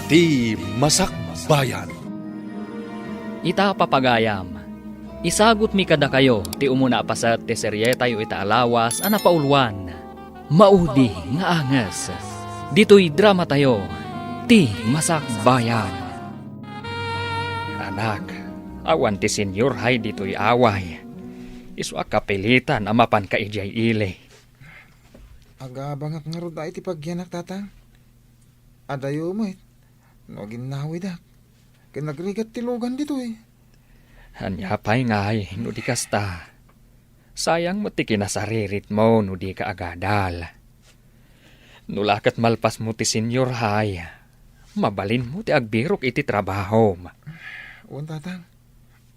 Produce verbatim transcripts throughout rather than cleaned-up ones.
Ti Masakbayan. Ita, papagayam, isagutmi kadakayo ti umuna a paset ti serietayo ita a lawas a napauluan, Maudi nga Anges. Ditoy dramatayo, Ti Masakbayan. Anak, awan ti Senyor Hay ditoy away. Isu a kapilitan a mapanka idiay ili. Agabangak ngarud a iti pagyanak, Tatang. Adayo met no aginnawidak ken nagrigat ti lugan ditoy. Ania pay ngay no di kasta? Sayang met ti kinasariritmo no dika agadal. No la ket malpasmo ti Senyor Hay, mabalinmo ti agbirok iti trabahom. Wen, Tatang.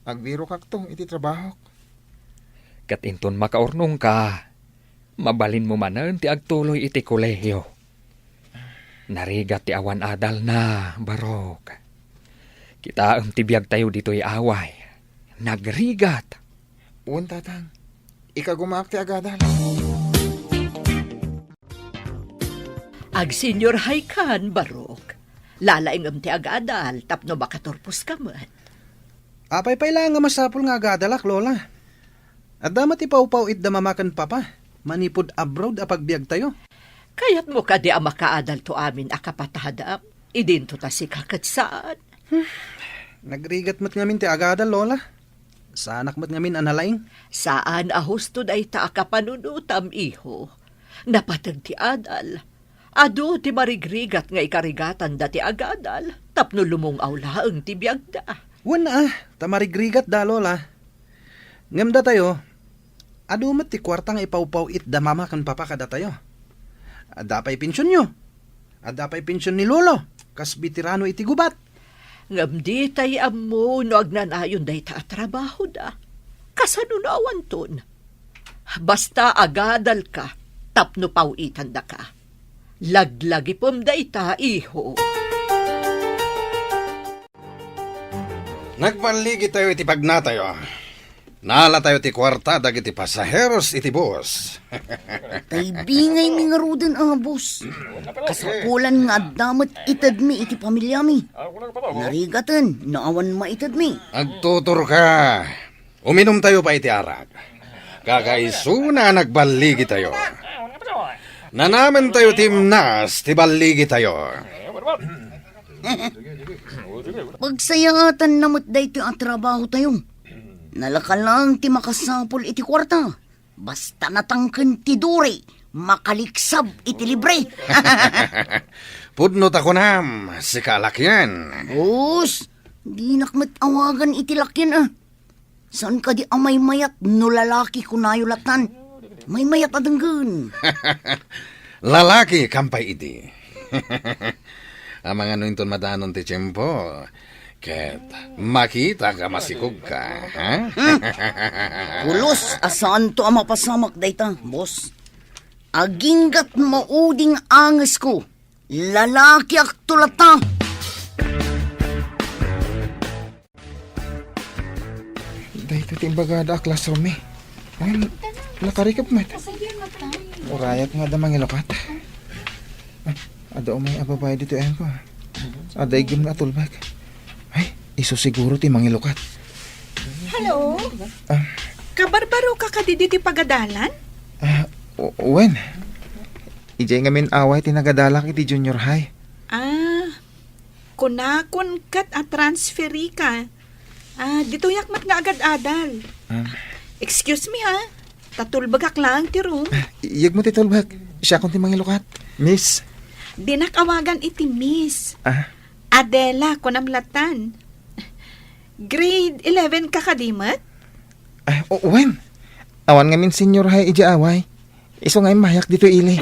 Agbirokakto iti trabahok. Ket inton makaurnongka, mabalinmo manen ti agtuloy iti kolehiyo. Narigat ti awan adalna, Barok. Kitaem ti biagtayo ditoy away. Nagrigat. Wen, Tatang. Ikagumaak ti agadal. Agsenyor Hay kan, Barok. Lalaingem ti agadal tapno makaturposka met. Apay pay laeng a masapul nga agadalak, Lola? Adda met ti pawpaw-it da Mama ken Papa manipud abroad a pagbiagtayo. Kayatmo kadi a makaadalto amin a kapatadam idinto ta sika ket saan? Nagrigat met ngamin ti agadal, Lola. Saanak met ngamin a nalaing. Saan a husto dayta a kapanunotam, iho. Napateg ti adal. Adu ti marigrigat nga ikarigatanda ti agadal tapno lumung-aw laeng ti biagda. Wen a, ta marigrigatda, Lola. Ngem datayo, adu met ti kuarta nga ipawpaw-it da Mama ken Papa kadatayo. Adda pay pensionyo. Adda pay pension ni Lolo, kas beterano iti gubat. Ngem ditay ammo no agnanayon dayta a trabahoda. Kasano no awanton? Basta agadalka tapno paw-itandaka. Laglagipem dayta, iho. Nagballigitayo iti pagnatayo. Naalatayo ti kuarta dagiti pasaheros iti bus. Taybingaymi ngaruden a, boss. Kasapulan nga adda met itedmi iti pamilyami. Narigaten no awan maitedmi. Agtuturka. Uminumtayo pay iti arak. Kakaisuna a nagballigitayo. Nanamentayo ti imnas ti balligitayo. Pagsayaatanna met daytoy a trabahotayo. Nalaka laeng ti makasapul iti kuarta. Basta natangken ti duri, makaliksab iti libre. Pudno ta kunam, sika a lakyan. Boss, dinak met awagan iti lakyan a. Saan kadi a maymayat no lalaki kunayo latan? Maymayat a denggen. Lalaki, kampay idi. Amangan no inton madanon ti tiempo, ket makitak a masikogka, ha? Hmm. Pulos a saanto a mapasamak dayta, boss. Aginggat mauding angesko. Lalakiakto latta. Daytoy ti imbagada a classroom mi. Ay, nakarikep met. Urayat nga adda mangilukat. Ay, adda umay a babae ditoy ayanko. Adda iggem nga atulbek. Ay, isu siguro ti mangilukat. Hello? Ah. Kabarbaroka kadi ditoy pagadalan? Ah, o-, wen. Idiay ngamin away ti nagadalak iti junior high. Ah, kunakon ket a transferika. Ah, ditoyak met nga agad-adal. Ah. Excuse me, ha? Ta tulbekak laeng ti room. Ah, iyegmo ti tulbek. Siakon ti mangilukat. Miss. Dinak awagan iti miss. Ah. Adela, kunam latan. Grade eleven ka kadi met? Ah, o-, wen. Awan ngamin senior high idiay away. Isu nga immayak ditoy ili.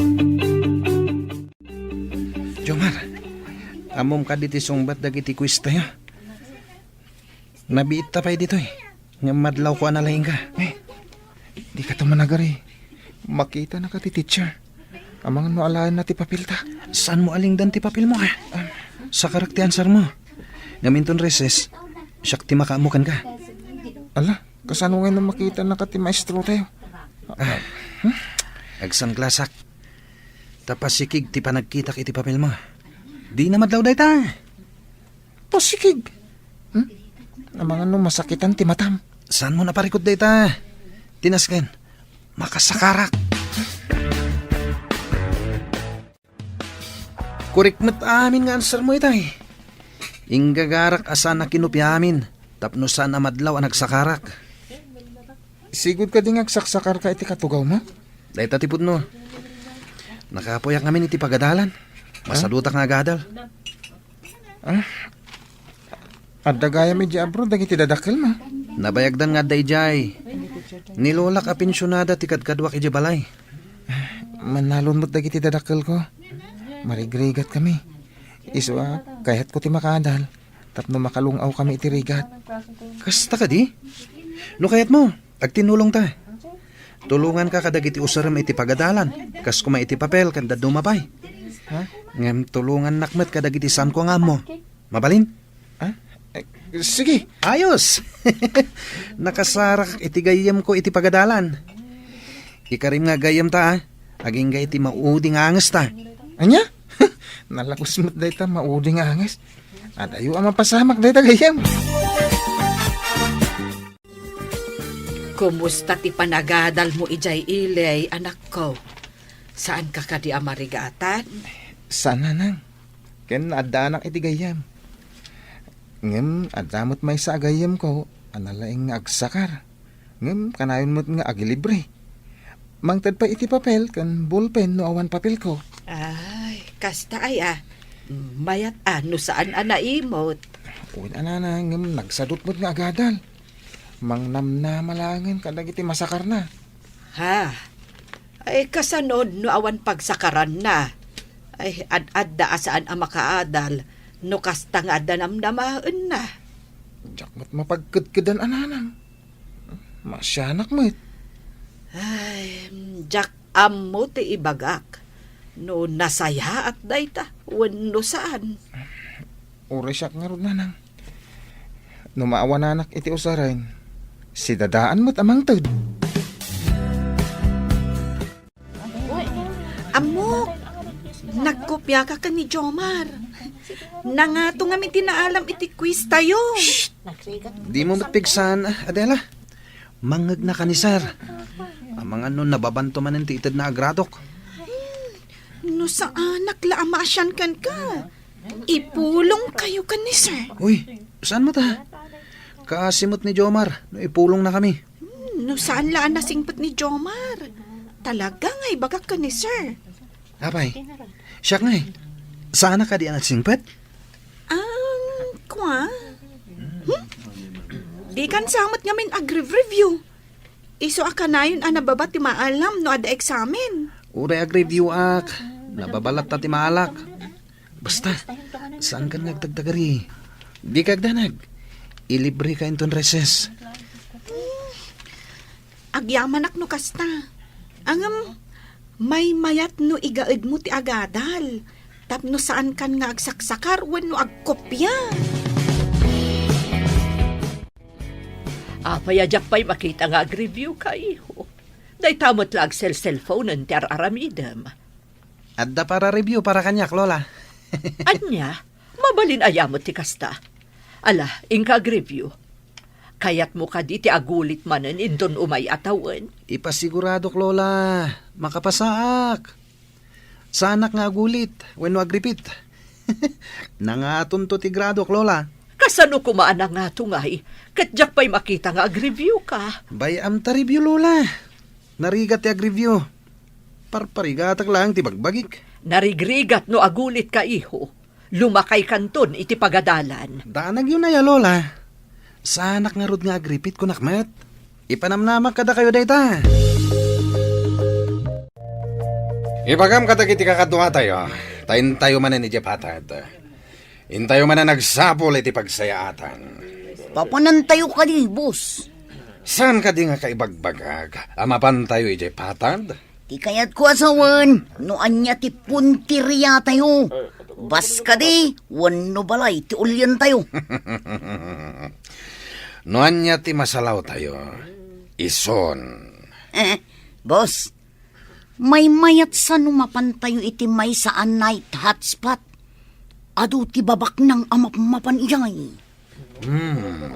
Jomar, ammom kadi ti sungbat dagiti quiz tayo? Nabiitta pay ditoy. Ngem madlawko a nalaingka. Eh, dika to managari. Makitanaka ti teacher. Amangan no alaenna ti papelta. Saanmo a lingdan ti papelmo, ha? Ah. Sakarek ti answermo. Ngem inton recess, siak ti makaammo kenka. Ala, kasano ngay no makitanaka ti maestrotayo? Ah. Hmm? Agsanglasak. Ta pasikig ti panagkitak iti papelmo. Dina madlaw dayta. Pasikig. Hmm? Amangan no masakitan ti matam. Saanmo a parikut dayta? Tinasken. Makasakarak. Korek met amin nga answermo itay. Inggagarak a saan a kinupia amin tapno saan a madlaw a nagsakarak. Sigud kadi nga agsaksakarka iti katugawmo? Dayta ti pudno. Nakapuyak ngamin iti pagadalan. Masadutak nga agadal. Ah, adda gayam idiay abroad dagiti dadakkelmo? Nabayagdan nga adda idiay. Ni Lolak a pensionada ti kadkaduak idiay balay. Mannalon met dagiti dadakkelko. Marigrigatkami. Isu a, kayatko ti makaadal tapno makalung-awkami iti rigat. Kasta kadi? No kayatmo, agtinnulongta. Tulonganka kadagiti usarem iti pagadalan, kas koma iti papel ken dadduma pay. Ha? Ngem tulongannak met kadagiti saanko nga ammo. Mabalin? Ah, eh, sige. Ayos! Nakasarak iti gayyemko iti pagadalan. Ikarim nga gayyemta, a. Agingga iti maudi nga angesta. Ania? Nalagus met dayta maudi nga anges. Adayo a mapasamak dayta gayyem. Kumusta ti panagadalmo idiay ili, anakko? Saanka kadi a marigatan? Saan, nanang. Ken naaddanak iti gayyem. Ngem adda met maysa a gayyemko a nalaing nga agsakar. Ngem kanayon met nga agilibre. Mangted pay iti papel ken bulpen no awan papelko. Ay, kasta aya. Mayat a no saan a naimot. Wen a, nanang, ngem nagsadut met nga agadal. Mangnamnama laengen kadagiti masakarna. Ha? Ay, kasano no awan pagsakaranna? Ay, ad-adda a saan a makaadal no kasta nga adda namnamaenna. Diak met mapagkedkedan a, nanang. Maasianak met. Ay, diak ammo ti ibagak no nasayaat dayta wenno saan. Uray siak ngarud, nanang. No maawananak iti usaren, sidadaan met a mangted. Ammok, nagkopiaka ken ni Jomar. Nangato ngamin ti naalam iti quiz tayo. Shh! Dimo met pigsaan, Adela. Mangngegna ka ni Sir. Amangan no nababanto manen ti itedna a gradok. No saanak la a maasian kenka, ipulongkayo ken ni Sir. Uy, saan met a? Kaasi met ni Jomar no ipulongnakami. Hmm, no saan la a nasingpet ni Jomar, talaga nga ibagak ken ni Sir. Apay, siak ngay, saanak kadi a nasingpet? Um, kua? Hmm? Dikan sa met ngamin agreview. Isu a kanayon a nababa ti maalam no adda eksamen. Uray agreview-ak, nababa latta ti maalak. Basta, saankan nga agtagtagari. Dika agdanag. Ilibreka inton recess. Agyamanak no kasta. Ngem, maymayat no igaedmo ti agadal tapno saankan nga agsaksakar wenno agkopia. Apay a diak pay makita nga agreviewka, iho? Dayta met la agselselphonen ti ar-aramidem. Adda para review para kaniak, Lola. Ania? Mabalin aya met ti kasta? Ala, inka agreview. Kayatmo kadi ti agulit manen inton umay a tawen? Ipasiguradok, Lola. Makapasaak. Saanak nga agulit wenno agripit. Nangatonto ti gradok, Lola. Kasano koma a nangato ngay? Ket diak pay makita nga agreviewka. Bay-am ta review, Lola. Narigat ti agreview. Parparigatak laeng ti bagbagik. Narigrigat no agulitka, iho. Lumakaykanton iti pagadalan. Danagyo na ya, Lola. Saanak ngarud nga agripit, kunak met. Ipanamnamak kadakayo dayta. Ibagam kadagiti kakaduatayo, ta intayo manen idiay patad. Intayo manen agsapul iti pagsayaatan. Papanantayo kadi, boss? Saan kadi nga kaibagbagak a mapantayo idiay patad? Ti kayatko a sawen, no ania ti punteriatayo. Bas kadi, wenno balay ti ulientayo. No ania ti masalawtayo, isun. Eh, boss, maymayat sa no mapantayo iti maysa a night hotspot. Adu ti babaknang a mapmapan idiay. Hmm.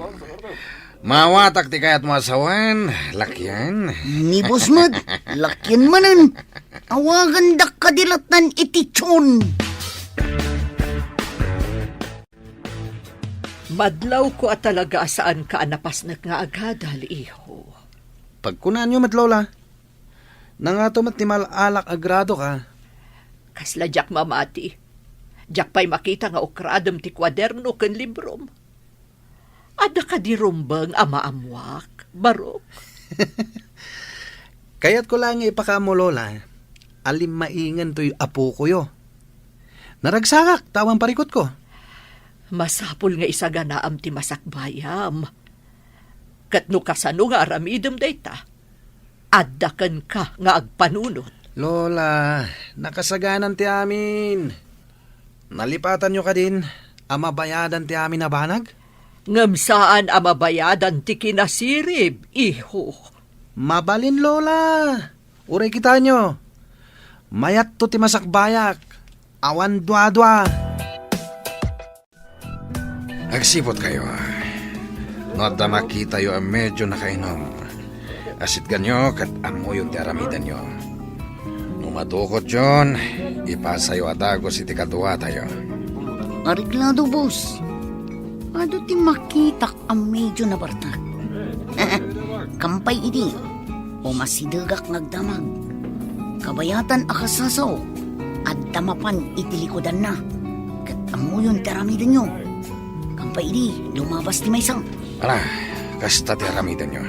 Maawatak ti kayatmo a sawen, lakian. Ni boss met, lakian manen. Awagandak kadi latta iti Chon. Madlawko a talaga a saanka a napasnek nga agadal, iho. Pagkunaanyo met, Lola. Nangato met ti mal-alak a gradoka? Kasla diak mamati. Diak pay makita nga ukradem ti kuaderno ken librom. Adda kadi rumbeng a maammoak, Barok? Kayatko laeng nga ipakaammo, Lola, a limmaingen toy apokoyo. Naragsakak ta awan parikutko. Masapul nga isaganaam ti masakbayam. Ket no kasano nga aramidem dayta, adda kenka nga agpanunot. Lola, nakasaganan ti amin. Nalipatanyo kadin a mabayadan ti amin a banag? Ngem saan a mabayadan ti kinasirib, iho. Mabalin, Lola. Uray kitanyo. Mayatto ti masakbayak. Awan duadua. Agsiputkayo. No adda makitayo a medio nakainom, asitganyo ket ammoyon ti aramidenyo. No madukotyon, ipasayo a dagus iti kaduatayo. Areglado, boss. Adu ti makitak a medio nabartak. Kampay idi, umasidegak nga agdamag. Kabayatan a kasasaok, adda mapan iti likudanna. Ket ammoyon ti aramidenyo. Kampay idi, lumabas ti maysa. Ala, kasta ti aramidenyo.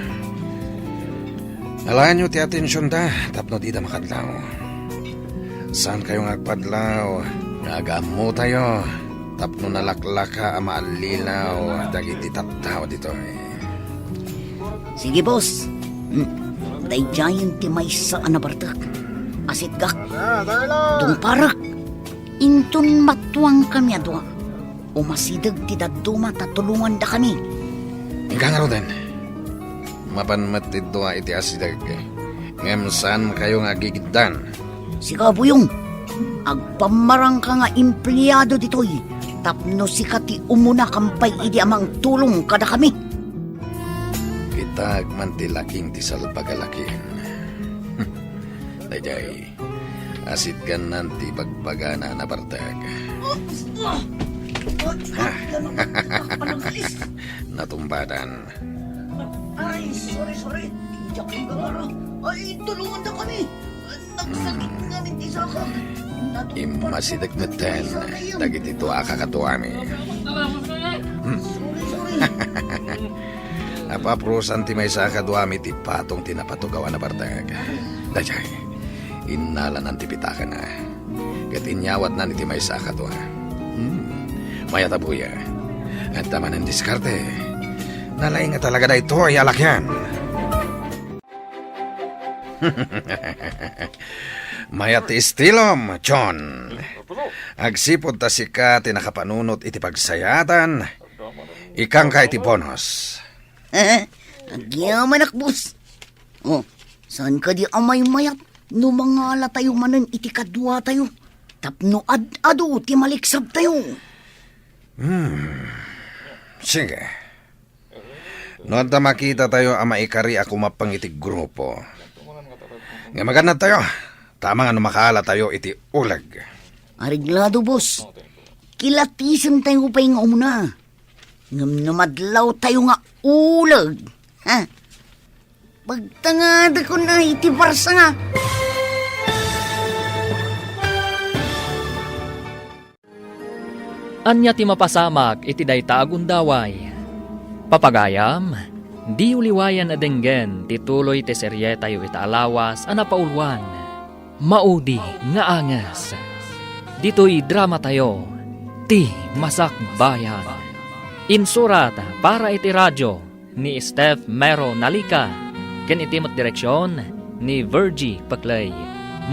Alaenyo ti atensionda tapno dida makadlaw. Saankayo nga agpadlaw nga agaammotayo tapno nalaklaka a maallilaw dagiti tattao ditoy. Sige, boss. Hmm. Daydiayen ti maysa a nabartek. Asitgak. Tungparek. Inton matuangkami a dua, umasideg ti dadduma ta tulongandakami. Inka ngaruden. Mapan met ti dua iti asideg, ngem saankayo nga agigiddan. Sika, Buyong, agpammarangka nga empleado ditoy tapno sika ti umuna kampay idi a mangtulong kadakami. Kitaek man ti laking ti salbag a lakian. Daydiay, asitgannan ti bagbagana a nabartek. Oops! Ah! Ay, ano? Panagalis! Natumbatan. Ay, sorry, sorry. Diak manggagara. Ay, tulongandakami. Nagsakit ngamin ti sakak. Immasideg metten dagiti dua a kakaduami. Hmm. Sorry, sorry. Apaprusan ti maysa a kaduami ti patong ti napatugaw a nabartek. Daydiay, innalanan ti pitakana. Ket inyawatnan iti maysa a kadua. Hmm. Mayat a buya. Adda manen diskarte. Nalaing a talaga daytoy a lakian. Mayat ti estilom, John. Agsipud ta sika ti nakapanunot iti pagsayaatan, ikkanka iti bonus. Agyamanak, boss. Oh, saan kadi a maymayat no mangalatayo manen iti kaduatayo tapno ad-adu ti maliksabtayo? Hmm. Sige. No adda makitatayo a maikari a kumappeng iti grupo, nga magannadtayo, ta amangan no makaalatayo iti uleg. Areglado, boss. Kilatisentayo pay nga umuna. Ngem no madlawtayo nga uleg, ha? Pagtangadakon iti barsa nga. Ania ti mapasamak iti dayta a gundaway? Papagayam, diyo liwayan a denggen ti tuloy ti serietayo ita a lawas a napauluan, Maudi nga Anges. Ditoy dramatayo, Ti Masakbayan. Insurat para iti radio ni Steph Mero Nalica, ken iti met direksion ni Virgie Peclay.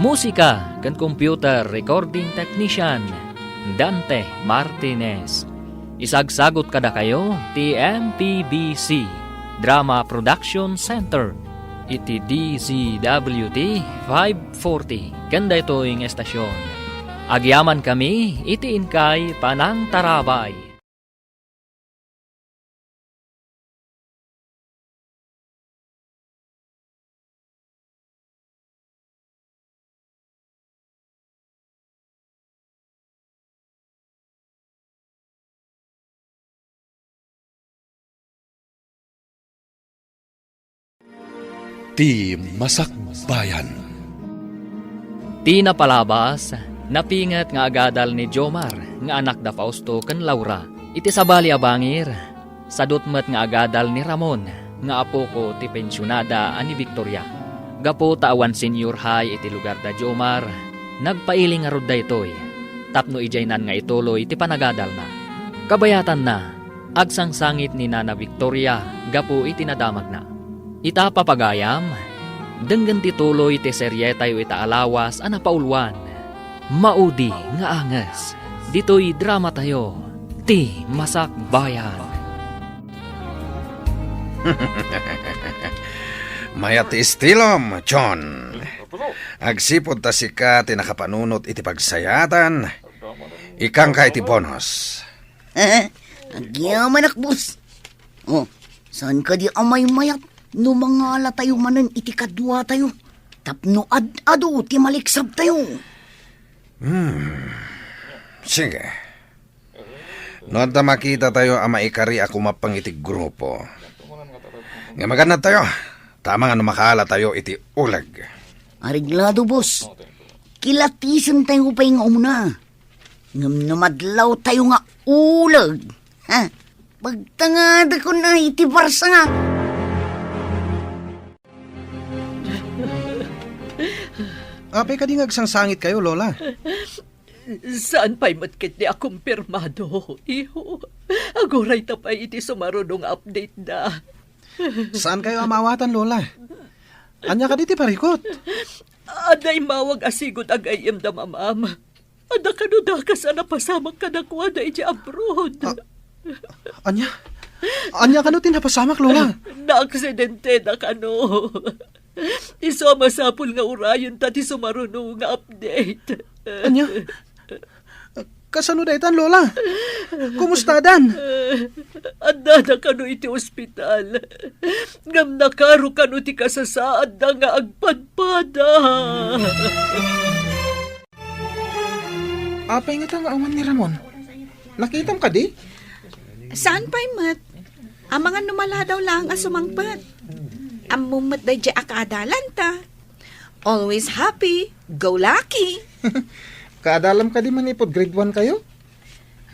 Musika ken computer recording technician, Dante Martinez. Isagsagut kadakayo ti M P B C Drama Production Center iti D Z W T five forty ken daytoy nga estasion. Agyamankami iti inkay panangtarabay. Ti Masakbayan. Ti napalabas, napinget nga agadal ni Jomar nga anak da Fausto ken Laura. Iti sabali a bangir, sadut met nga agadal ni Ramon nga apoko ti pensionada a ni Victoria. Gapu ta awan senior high iti lugar da Jomar, nagpailing ngarud daytoy tapno idiaynan nga ituloy ti panagadalna. Kabayatanna, agsangsangit ni Nana Victoria gapu iti nadamagna. Ita, papagayam, denggen ti tuloy ti serietayo ita a lawas a napauluan, Maudi nga Anges. Ditoy dramatayo, Ti Masakbayan. Mayat ti estilom, John. Agsipud ta sika ti nakapanunot iti pagsayaatan, ikkanka iti bonus. Agyamanak, boss. Oh, saan kadi a maymayat no mangalatayo manen iti kaduatayo tapno ad-adu ti maliksabtayo? Hmm. Sige. No adda makitatayo a maikari a kumappang iti grupo, nga magannadtayo, ta amangan no makaalatayo iti uleg. Areglado, boss. Kilatisentayo pay nga umuna. Ngem no madlawtayo nga uleg, ha? Pagtangadakon iti barsa. Apay kadi nga agsangsangitkayo, Lola? Saan pay met ketdi a kumpirmado, iho. Aguray ta pay iti sumaruno nga update da. Saankayo a maawatan, Lola? Ania kadi ti parikut? Adda immawag a sigud a gayyem da mamam. Adda kano dakas a napasamak kadakuada iti abroad. Ah, ania? Ania kano ti napasamak, Lola? Naaksidente da kano. Isu a masapul nga urayenta ti sumaruno nga update. Ania? Kasano daytan, Lola? Kumustadan? Addada kano iti ospital. Ngem nakaro kano ti kasasaadda nga agpadpada. Apay ngata nga awan ni Ramon? Nakitam kadi? Saan pay met? Amangan no maladaw laeng a sumangpet. Ammom met daydiay a kaadalanta. Always happy, go lucky. Kaadalam kadi manipud grade one kayo?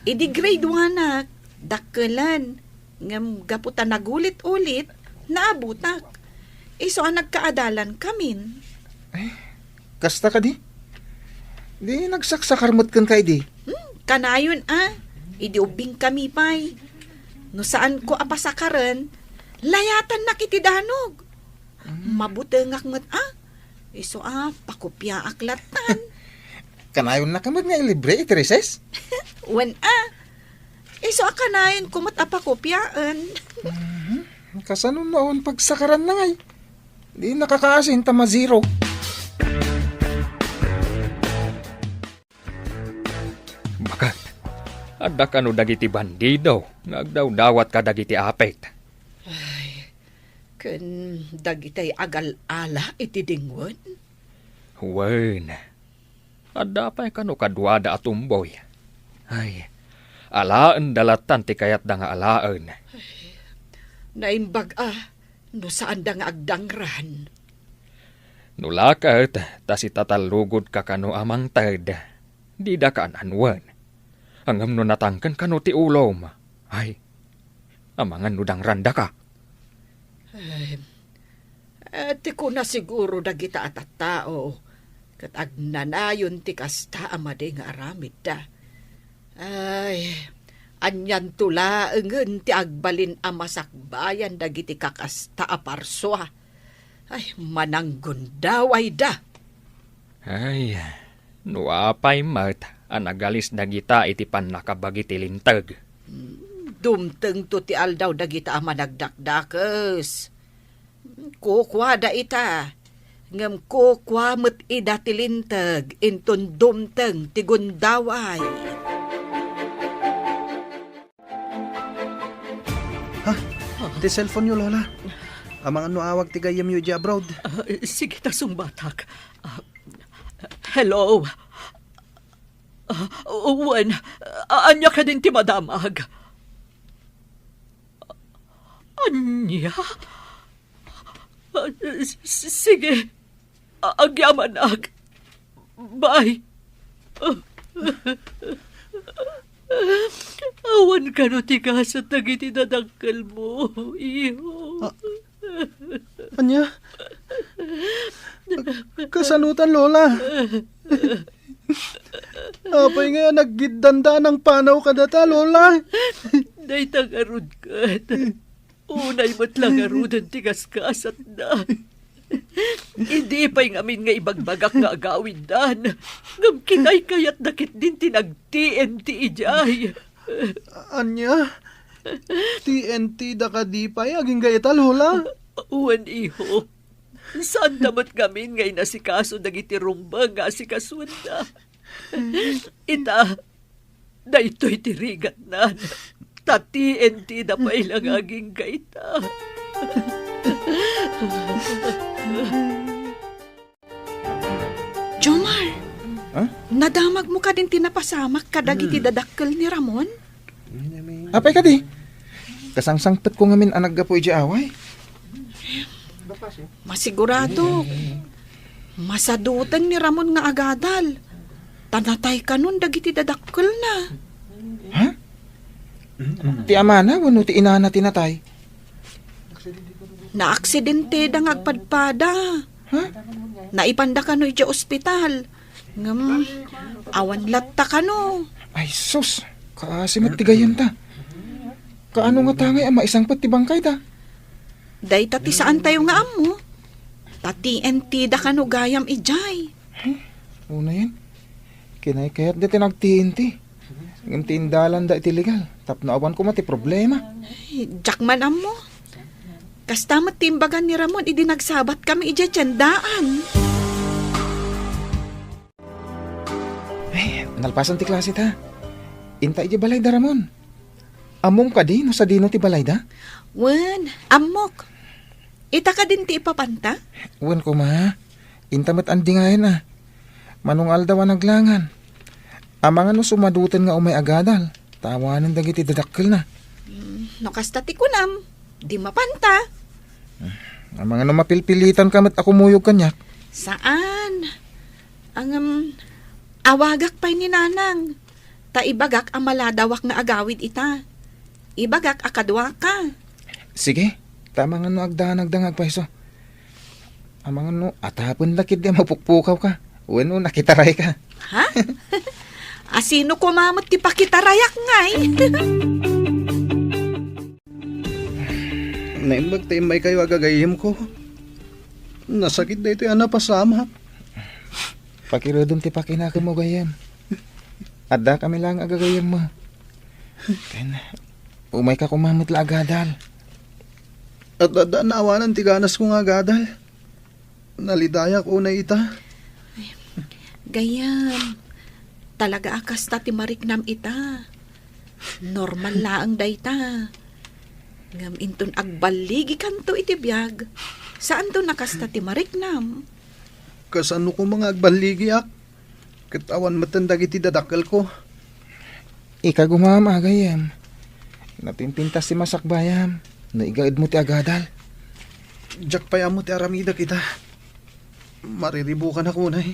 Idi grade one ak, dakkelen. Ngem gapu ta nagulit-ulit, naabutak. Isu a nagkaadalan kamin. Ay, kasta kadi? Di nagsaksakar met kenka idi? Hmm, kanayon a. Idi ubbing kami pay. No saan ko a pasakaren, layatannak iti danog. Hmm. Mabutengak met a. Isu a, pakopiaak lattan. Kanayonnaka met nga ilibre iti recess? Wen a. Isu a kanayon ko met a pakopiaen. Mhm. Kasano no awan pagsakaranna ngay? Di nakakaasin ta ma-zero. Baket, adda kano dagiti bandido nga agdawdawat kadagiti apit? Ay, ken dagitay agal-ala iti dingwen? Wen, adda pay kano kaduada a tumboy? Ay, alaenda lattan ti kayatda nga alaen. Naimbag a, no saanda nga agdangran. No la ket ta sitatallugodka kano a mangted, didaka an-anuen. Ngem no natangken kano ti ulom, ay, amangan no dangrandaka. Ay, eh, ti kuna siguro dagita a tattao, ket agnanayon ti kasta a madi nga aramidda. Ay, anianto laengen ti agbalin a masakbayan dagiti kakasta a parsua? Ay, mananggundawayda. Ay, no apay met a nagalis dagita iti pannakabagi ti linteg. Hmm, dumtengto ti aldaw dagita a managdakdakes. Kukuada ita. Ngem kukua met ida ti linteg inton dumteng ti gundaway. Ha? Ti cellphone-yo, Lola. Amangan no awag ti gayyemyo idiay abroad. Ah, sige ta sungbatak. Ah, hello? Ah, wen, ah, ania kadin ti madamag? Ania? Ah, s-, s-, sige. A-, agyamanak. Bye. Awan kano ti gasat dagiti dadakkelmo, iho. Ah, ania? Kasanotan, Lola? Apay nga naggiddanda a nangpanaw kadata, Lola? Dayta ngarud ket. Unay met la ngaruden ti gasgasatda. Idi pay ngamin nga ibagbagak nga agawiddan, ngem kinaykayatda ketdin ti nag-T N T idiay. Ania? T N T da kadi pay agingga ita, Lola? Wen, iho. Saanda met ngamin nga inasikaso dagiti rumbeng nga asikasuenda. Ita, daytoy ti rigatnan. Ta T N T da pay la nga agingga ita. Jomar, Ha? Nadamagmo kadin ti napasamak kadagiti Hmm. dadakkel ni Ramon? Apay kadi? Kasangsangpetko ngamin a naggapu idiay away. Masigurado, masaduten ni Ramon nga agadal. Ta natay kanon dagiti dadakkelna. Ha? Ti amana wenno ti inana ti natay? Naaksidenteda nga agpadpada. Ha? Naipanda kano idiay ospital. Ngem, awan latta kano. Ay, sus! Kaasi met ti gayyemta. Kaano ngata ngay a maisangpet ti bangkayda? Dayta ti saantayo nga ammo. Ta T N T da kano gayam idiay. Unayen, kinaykayat dayta nag-T N T. Ngem ti indalanda iti legal, tapno awan koma ti problema. Ay, diak man ammo. Kasta met ti imbagan ni Ramon idi nagsabat kami idiay tiendaan. Ay, nalpasan ti klase ta. Inta idiay balayda, Ramon. Ammom kadi no sadino ti balayda? Wen, ammok. Ita kadin ti ipapanta? Wen koma. Inta met andingayen a. Mano nga aldaw a naglangan. Amangan no sumaduten nga umay agadal, ta awanen dagiti dadakkelna. Mm, no kasta ti kunam, di mapanta. Amangan no mapilpilitan ka met a kumuyog kaniak. Saan? Ngem, awagak pay ni Nanang. Ta ibagak a maladawak nga agawid ita. Ibagak a kaduaka. Sige, ta amangan no agdanagda nga agpayso. Amangan no atapendak idi a mapukpukaw ka. Wenno nakitaray ka. Ha? Asino koma met ti pakitarayak ngay? Naimbag ta immaykayo a gagayyemko. Nasakit daytoy a napasamak. Pakiredem ti pakinakemmo, gayyem. Adda kami laeng a gagayyemmo. Ken, umayka koma met la agadal. Adda, adda naawanan ti ganasko nga agadal. Nalidayak unay ita. Ay, gayyem, talaga a kasta ti mariknam ita. Normal laeng dayta. Ngem inton agballigikanto iti biag, saanto a kasta ti mariknam. Kasano koma nga agballigiak? Ket awan metten dagiti dadakkelko. Ikagumaam a gayyem. Napimpintas ti masakbayam no igaedmo ti agadal. Diak pay ammo ti aramidek ita. Mariribukanak unay.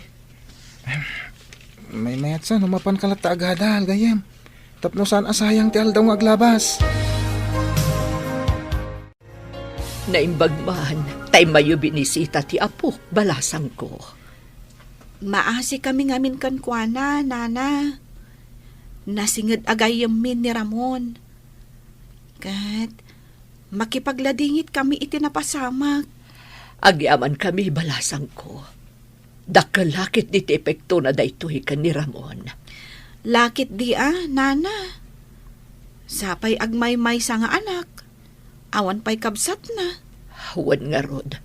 Maymayatsa no mapanka latta agadal, gayyem. Tapno saan a sayang ti aldaw nga aglabas. Naimbag man, ta immayo binisita ti apok, balasangko. Maasikami ngamin kenkuana, Nana. Nasinged a gayyemmi ni Ramon. Ket makipagladingitkami iti napasamak. Agyamankami, balasangko. Dakkel la ketdi ti epektona daytoy ken ni Ramon. La ketdi a, Nana. Sapay agmaymaysa nga anak. Awan pay kabsatna. Wen ngarud.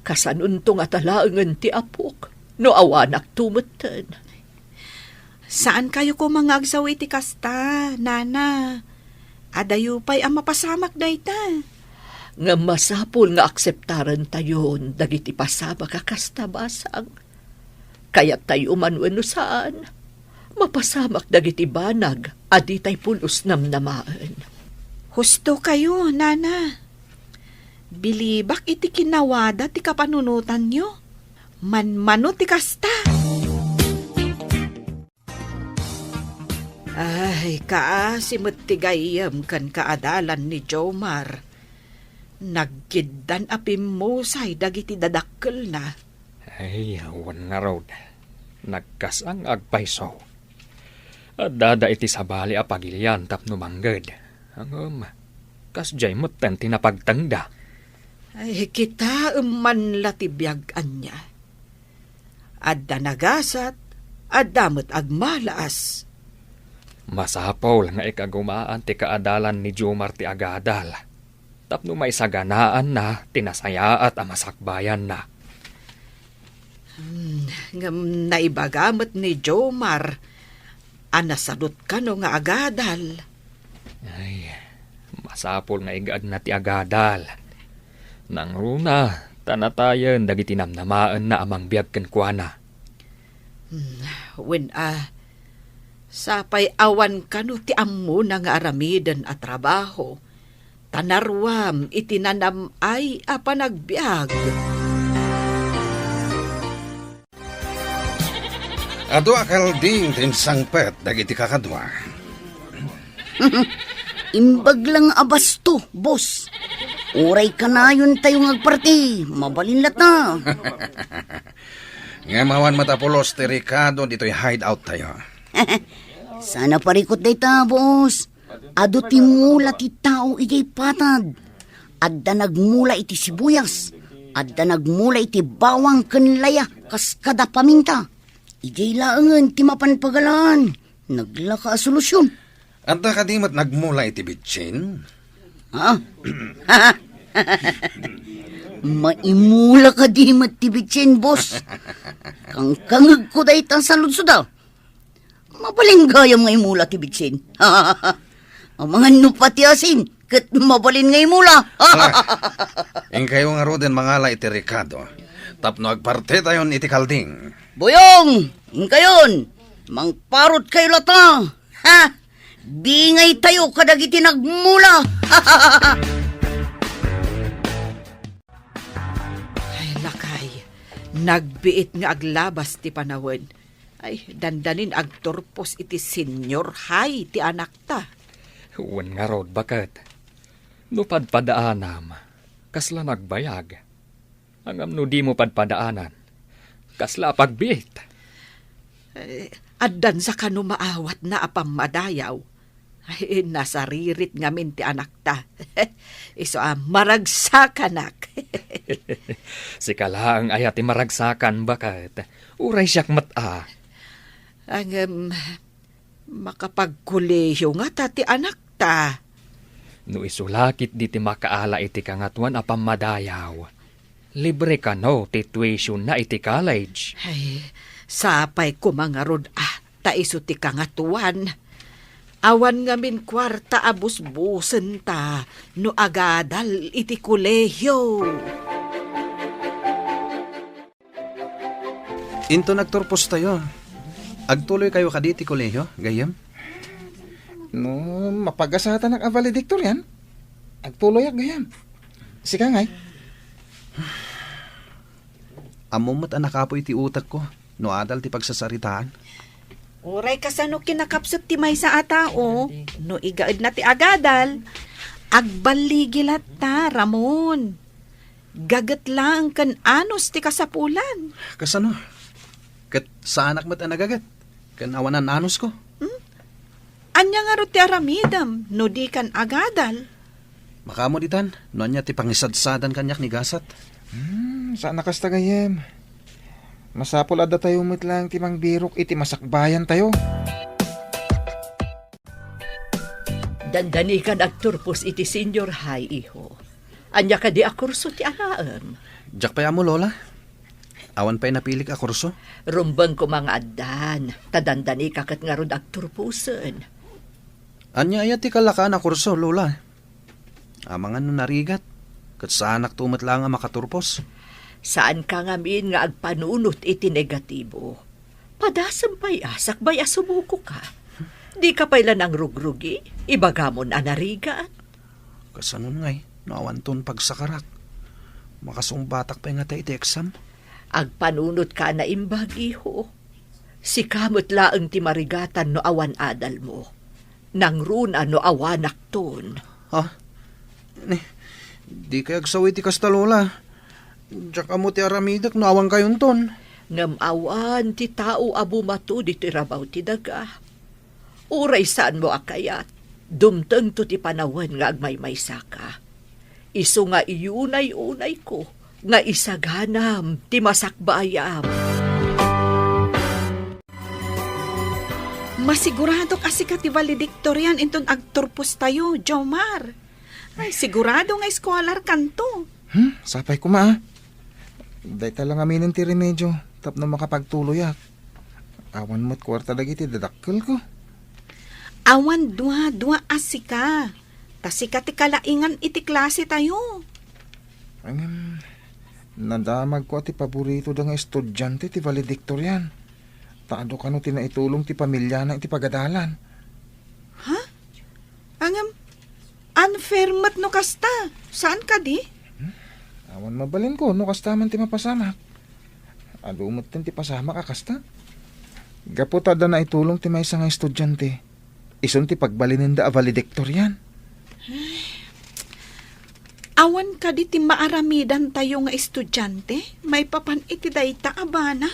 Kasanonto ngata laengen ti apok, no awanakto metten? Saankayo koma nga agsaw iti kasta, nana. Adayo pay a mapasamak dayta. Ngem masapul nga akseptarentayon dagiti pasamak a kasta, basang. Kayattayo man wenno saan, mapasamak dagiti banag a ditay pulos namnamaen. Husto kayo, nana. Bilibak iti kinawada ti kapanunotanyo. Manmano ti kasta. Ay, kaasi met ti gayyem ken kaadalan ni Jomar. Nagkiddan a pimmusay dagiti dadakkelna. Ay, wen ngarud, nagkasang agpayso. Addada iti sabali a pagilian tapno mangged. Ngem, kasdiay metten ti napagtengda. Ay, kitaem man la ti biag ania. Adda nagasat, adda met agmalaas. Masapul nga ikagumaan ti kaadalan ni Jomar ti agadal. Tapno maisaganaanna ti nasayaat a masakbayanna. Hmm, ngem naibaga met ni Jomar a nasadut kano nga agadal. Ay, masapul nga igaedna ti agadal. Nangruna, ta natayen dagiti namnamaenna a mangbiag kenkuana. Hmm, wen a, sapay awan kano ti ammona nga aramiden a trabaho. Ta naruam iti nanam-ay a panagbiag. Adu a kalding ti insangpet dagiti kakadua. Imbag lang a basto, boss. Uray kanayon tayo nga agparti, mabalin latta. Ngem awan met a pulos ti rekado ditoy hideout tayo. Sana parikot dayta, boss. Adu ti mula ti tao idiay patad. Adda nagmula iti sibuyas, adda nagmula iti bawang ken laya kas kada paminta. Idiay laengen ti mapan pagalaan, naglaka a solusyon. Adda kadi met nagmula iti bitsin? Ha? Maimula kadi met ti bitsin, boss? Kangkangegko dayta a saludsod a. Mabalin gayam nga imula ti bitsin. Amangan no pati asin, ket mabalin nga imula. Ala, inkayo ngaruden mangala iti rekado. Tapno agpartitayon iti kalding. Boyong, inkayon, mangparot kayo latta. Ha? Bingay tayo kadagiti nagmula. Ay, lakay, nagbiit nga aglabas ti panawen. Ay, dandanin agturpos iti senior high ti anakta. Wen ngarud, baket. No padpadaanam, kasla nagbayag. Ngem no dimo padpadaanan, kasla a pagbiit. Eh, addansa kano maawatna a pammadayaw. Ay, nasaririt ngamin ti anakta. Isu a maragsakanak. Sika laeng aya ti maragsakan, baket. Uray siak met a. Ngem, makapagkolehiyo ngata ti anakta. No isu la ketdi ti makaala iti Kangatoan a pammadayaw, libre kano ti tuitionna iti college. Ay, sapay koma ngarud a ta isu ti Kangatoan. Awan ngamin kuarta a busbusenta no agadal iti kolehiyo. Inton agturpostayo, agtuloykayo kadi ti kolehiyo, gayyem? No, mapagasatanak a valedictorian, agtuloyak gayyem. Sika ngay? Ammom met a nakapuy ti utekko no adal ti pagsasaritaan. Uray kasano kinakapsut ti maysa a tao, no igaedna ti agadal, agballigi latta, Ramon. Gaget laeng ken anus ti kasapulan. Kasano? Ket saanak met a nagaget ken awanan anusko. Hmm? Ania ngarud ti aramidem no dikan agadal? Makaammo ditan no ania ti pangisadsadan kaniak ni gasat. Hmm, saan a kasta gayyem. Masapul a datayo met laeng ti mangbirok iti masakbayantayo. Dandanikan agturpos iti senior high, iho. Ania kadi a kurso ti alaem? Diak pay ammo, Lola. Awan pay napilik a kurso. Rumbeng koma nga addan, ta dandanika ket ngarud agturposen. Ania aya ti kallakaan a kurso, Lola? Amangan no narigat, ket saanakto met laeng a makaturpos. Saanka ngamin nga agpanunot iti negatibo. Padasem pay a sakbay a sumukoka. Dika pay la nangrugrugi, ibagamon a narigat. Kasanon ngay, no awanton pagsakarak? Makasungbatak pay ngata iti exam? Agpanunotka a naimbag, iho. Sika met laeng ti marigatan no awan adalmo. Nangruna no awanakton. Ha? Ni, dikay agsaw iti kasta, Lola. Diak ammo ti aramidek no awankayonton. Ngem awan ti tao a bumato ditoy rabaw ti daga. Uray saanmo a kayat, dumtengto ti panawen nga agmaymaysaka. Isu nga iyunay-unayko nga isaganam ti masakbayam. Masiguradok a sika ti valedictorian inton agturpostayo, Jomar. Ay, sigurado nga scholar kanto. Hmm, sapay koma, ah. Dayta lang aminen ti remedio tapno makapagtuloyak. Awan met kuarta dagiti dadakkelko. Awan dua-dua a sika. Ta sika ti kalaingan iti klase tayo. Ngem, nadamagko a ti paborito da nga estudiante ti valedictorian. Ta adu kano ti naitulong ti pamiliana iti pagadalan. Ha? Ngem, unfair met no kasta. Saan kadi? Hmm? Awan mabalinko no kasta man ti mapasamak. Adu metten ti pasamak a kasta. Gapu ta adda naitulong ti maysa nga estudiante, isun ti pagbalinenda a valedictorian. Awan kadi ti maaramidantayo nga estudiante maipapan iti dayta a banag?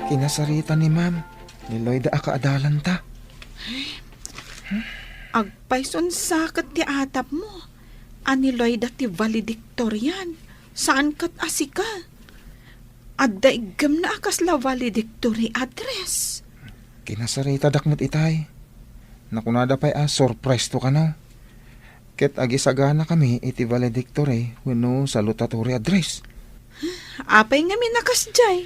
Kinasarita ni Ma'am, ni Loida a kaadalanta. Agpayson sa ket ti atapmo a ni Loida ti valedictorian, saan ket a sika. Adda iggemna a kasla valedictory address. Kinasaritadak met itay. Nakunada pay a surprise to kano. Ket agisaganakami iti valedictory wenno salutatory address. Apay ngamin a kasdiay?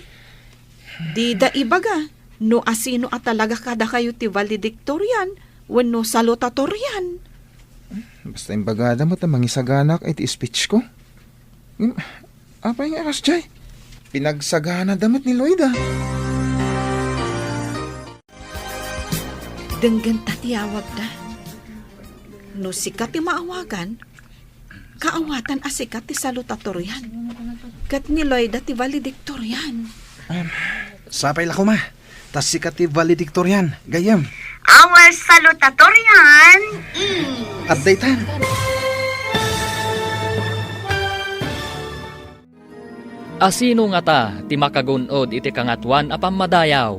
Dida ibaga no asino a talaga kadakayo ti valedictorian wenno salutatorian. Basta imbagada met a mangisaganak iti speech ko. Ngem, apay nga kasdiay? Pinagsaganada met ni Loida. Denggenta ti awagda. No sika ti maawagan, kaawatan a sika ti salutatorian. Ket ni Loida ti valedictorian. Em, sapay la koma. Ta sika ti valedictorian, gayyem. Our salutatorian is... Adda itan. Asino ngata ti makagun-od iti Kangatoan a Pammadayaw?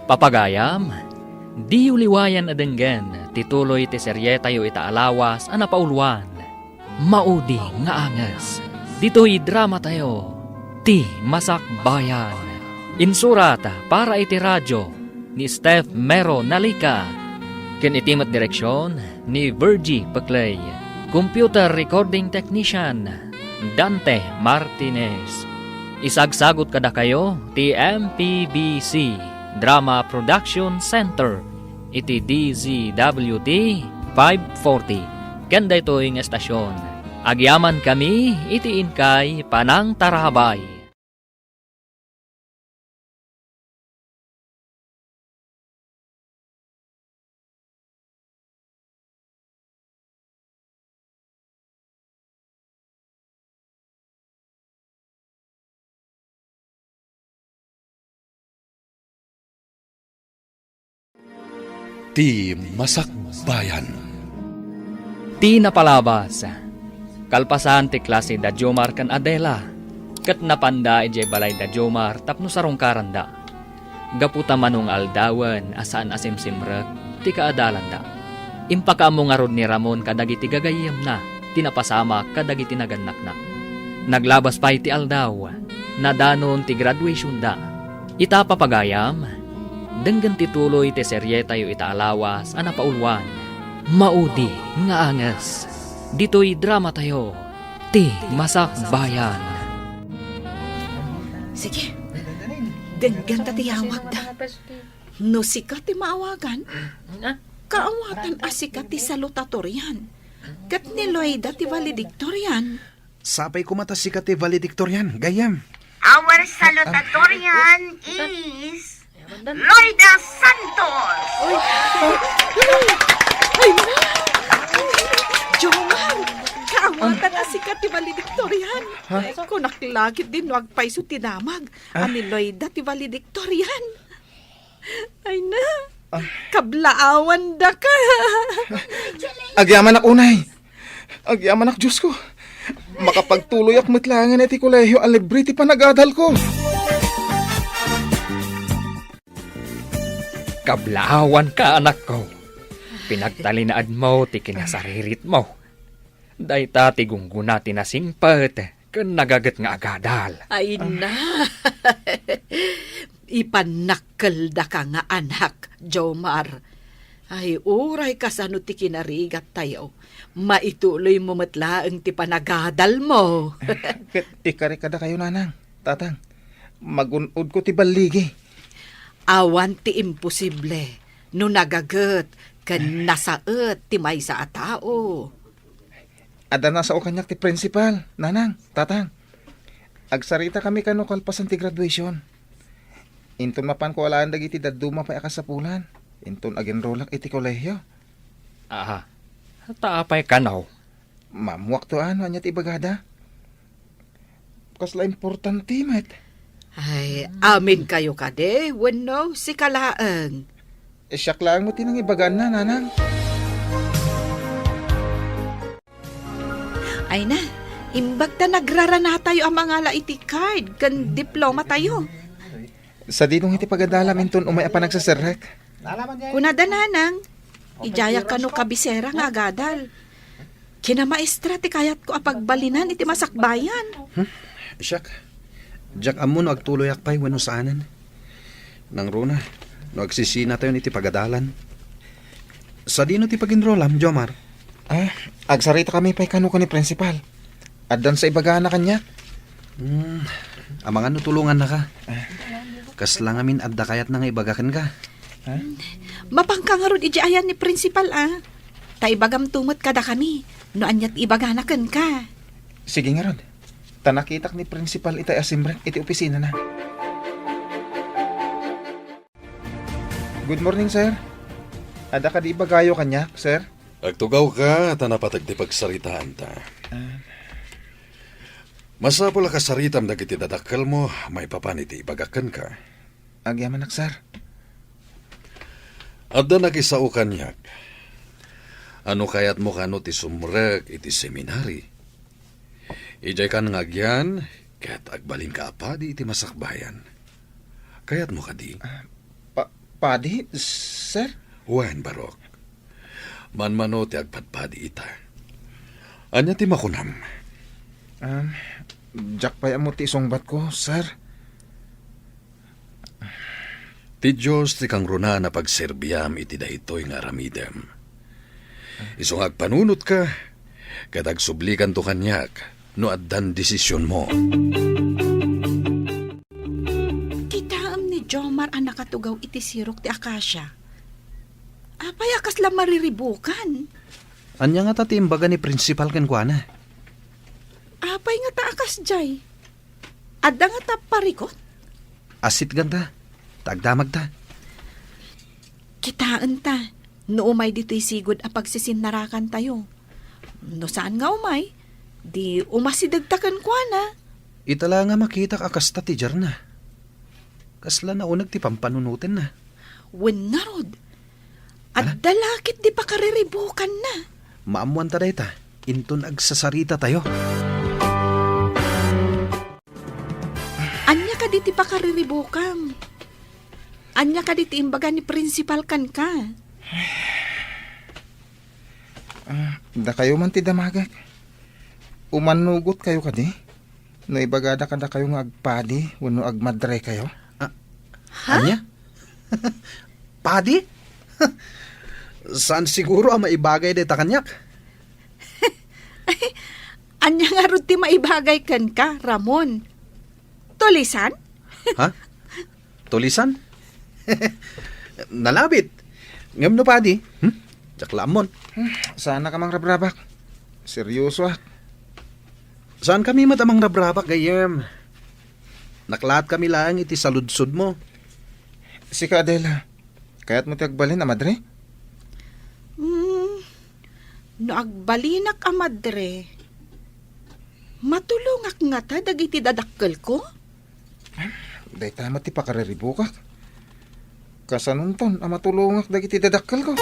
Papagayam, diyo liwayan a denggen ti tuloy ti serietayo ita a lawas a napauluan, Maudi nga Anges. Ditoy dramatayo, Ti Masakbayan. Insurat para iti radio ni Steph Mero Nalica, ken iti met direksion ni Virgie Peclay. Computer recording technician, Dante Martinez. Isagsagut kadakayo ti M P B C Drama Production Center iti D Z W T five forty. Ken daytoy nga estasyon, agyamankami iti inkay panangtarabay. Ti Masakbayan. Ti napalabas, kalpasan ti klase da Jomar ken Adela, ket napanda idiay balay da Jomar tapno sarungkaranda. Gapu ta mano nga aldawen a saan a simsimrek ti kaadalanda, impakaammo ngarud ni Ramon kadagiti gagayyemna ti napasamak kadagiti nagannakna. Naglabas pay ti aldaw, nadanon ti graduationda. Ita, papagayam, denggen ti tuloy ti serietayo ita a lawas a napauluan, Maudi nga Anges. Ditoy dramatayo, Ti Masakbayan. Sige, denggenta ti yawagda. No sika ti maawagan, kaawatan a sika ti salutatorian, ket ni Loida ti valedictorian. Sapay koma ta sika ti valedictorian, gayyem. Our salutatorian is Loida Santos. Ay, Jomar, kaawatan a sika ti valedictorian. Ha? Kunak la ketdi no agpayso ti damag a ni Loida ti valedictorian. Ay na, kablaawandaka. Agyamanak unay. Agyamanak, Diosko. Makapagtuloyak met laengen iti kolehio a libre ti panagadalko. Kablaawanka, anakko. Pinagtalinaedmo ti kinasariritmo. Dayta ti gunggona ti nasingpet ken nagaget nga agadal. Ay na. Ipannakkeldaka nga anak, Jomar. Ay, uray kasano ti kinarigattayo, maituloymo met laeng ti panagadalmo. Ket ikari kadakayo, nanang, tatang, magun-odko ti balligi. Awan ti imposible no nagaget ken nasaet ti maysa a tao. Adda nasao kaniak ti principal, nanang, tatang. Agsaritakami kano kalpasan ti graduation. Inton mapanko alaen dagiti dadduma pay a kasapulan, inton agenrolak iti kolehio. Aha. Ta apay kano? Maammoakto a no ania ti ibagada. Kasla importante met. Ay, aminkayo kadi wenno sika laeng? Eh, siak laeng met ti nangibagaanna, nanang. Ay na, imbag ta nagraranatayo a mangala iti card ken diplomatayo. Sadino iti pagadalam inton umay a panagseserrek? Kunada, nanang, idiayak kano kabisera nga agadal. Kinamaestra ti kayatko a pagbalinan iti masakbayan. Hmm? Siak, diak ammo no agtuloyak pay wenno saanen. Nangruna, no agsisinatayon iti pagadalan. Sadino ti paginrolam, Jomar? Ah, agsaritakami pay kano ken ni principal. Addan sa ibagana kaniak. Hmm, amangan no tulongannaka. Kasla ngamin adda kayatna nga ibaga kenka. Ha? Mapanka ngarud idiay ayan ni principal, a. Ta ibagamto met kadakami no ania ti ibagana kenka. Sige ngarud. Ta nakitak ni principal itay a simrek iti opisinana. Good morning, sir. Adda kadi ibagayo kaniak, sir? Agtugawka ta napateg ti pagsaritaanta. Ah. Masapul a kasaritam dagiti dadakkelmo maipapan iti ibagak kenka. Agyamanak, sir. Adda nakisao kaniak. Ano kayatmo kano ti sumrek iti seminary? Idiay kan nga agyan, ket agbalinka a padi iti masakbayan. Kayatmo kadi? Ah, pa-, padi, sir? Wen, Barok. Manmano ti agpadpadi ita. Ania ti makunam? Um, diak pay ammo ti isungbatko, sir. Ti Dios ti kangrunaan a pagserbiam iti daytoy nga aramidem. Isu nga agpanunotka, ket agsublikanto kaniak no addan desisionmo. Kitaem ni Jomar a nakatugaw iti sirok ti akasia. Apay a kasla mariribukan? Ania ngata ti imbaga ni principal kenkuana? Apay ngata a kasdiay? Adda ngata parikut? Asitganta, ta agdamagta. Kitaenta, no umay ditoy sigud a pagsisinarakantayo. No saan nga umay, di umasidegta kenkuana. Ita la nga makitak a kasta ti diarna. Kasla nauneg ti pampanunotenna. Wen ngarud, adda la ket di pakariribukanna. Maammoanta dayta, inton agsasaritatayo. Ania kadi ti pakariribukam? Ania kadi ti imbaga ni principal kenka? Ah, dakayo man ti damagek. Umannugotkayo kadi? No ibagada kadakayo nga agpadi wenno agmadrekayo? Ah, ha? Ania? Padi? Saan siguro a maibagay dayta kaniak. Ania ngarud ti maibagay kenka, Ramon? Tulisan? Ha? Tulisan? Nalabit. Ngem no padi, hmm? Diak la ammon. Saanak a mangrabrabak. Seryosoak. Saankami met a mangrabrabak, gayyem. Naklaatkami laeng iti saludsodmo. Sika, Adela, kayatmo ti agbalin a madre? Hmm, no agbalinak a madre, matulongak ngata dagiti dadakkelko? Dayta met ti pakariribukak. Kasanonton a matulongak dagiti dadakkelko?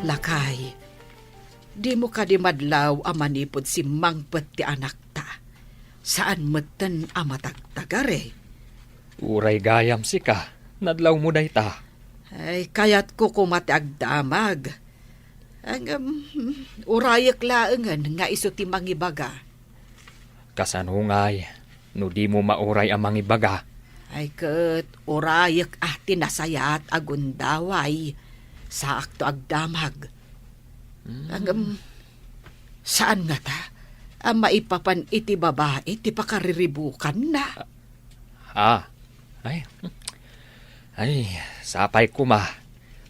Lakay, dimo kadi madlaw a manipud simmangpet ti anakta. Saan metten a matagtagari. Uray gayam sika, nadlawmo dayta. Ay, kayatko koma ti agdamag. Ngem, urayek laengen nga isu ti mangibaga. Kasano ngay no dimo mauray a mangibaga? Ay ket, urayek a ti nasayaat a gundaway. Saakto agdamag. Hmm. Ngem, saan ngata a maipapan iti babai ti pakariribukanna? Ah, ay, ay, sapay koma.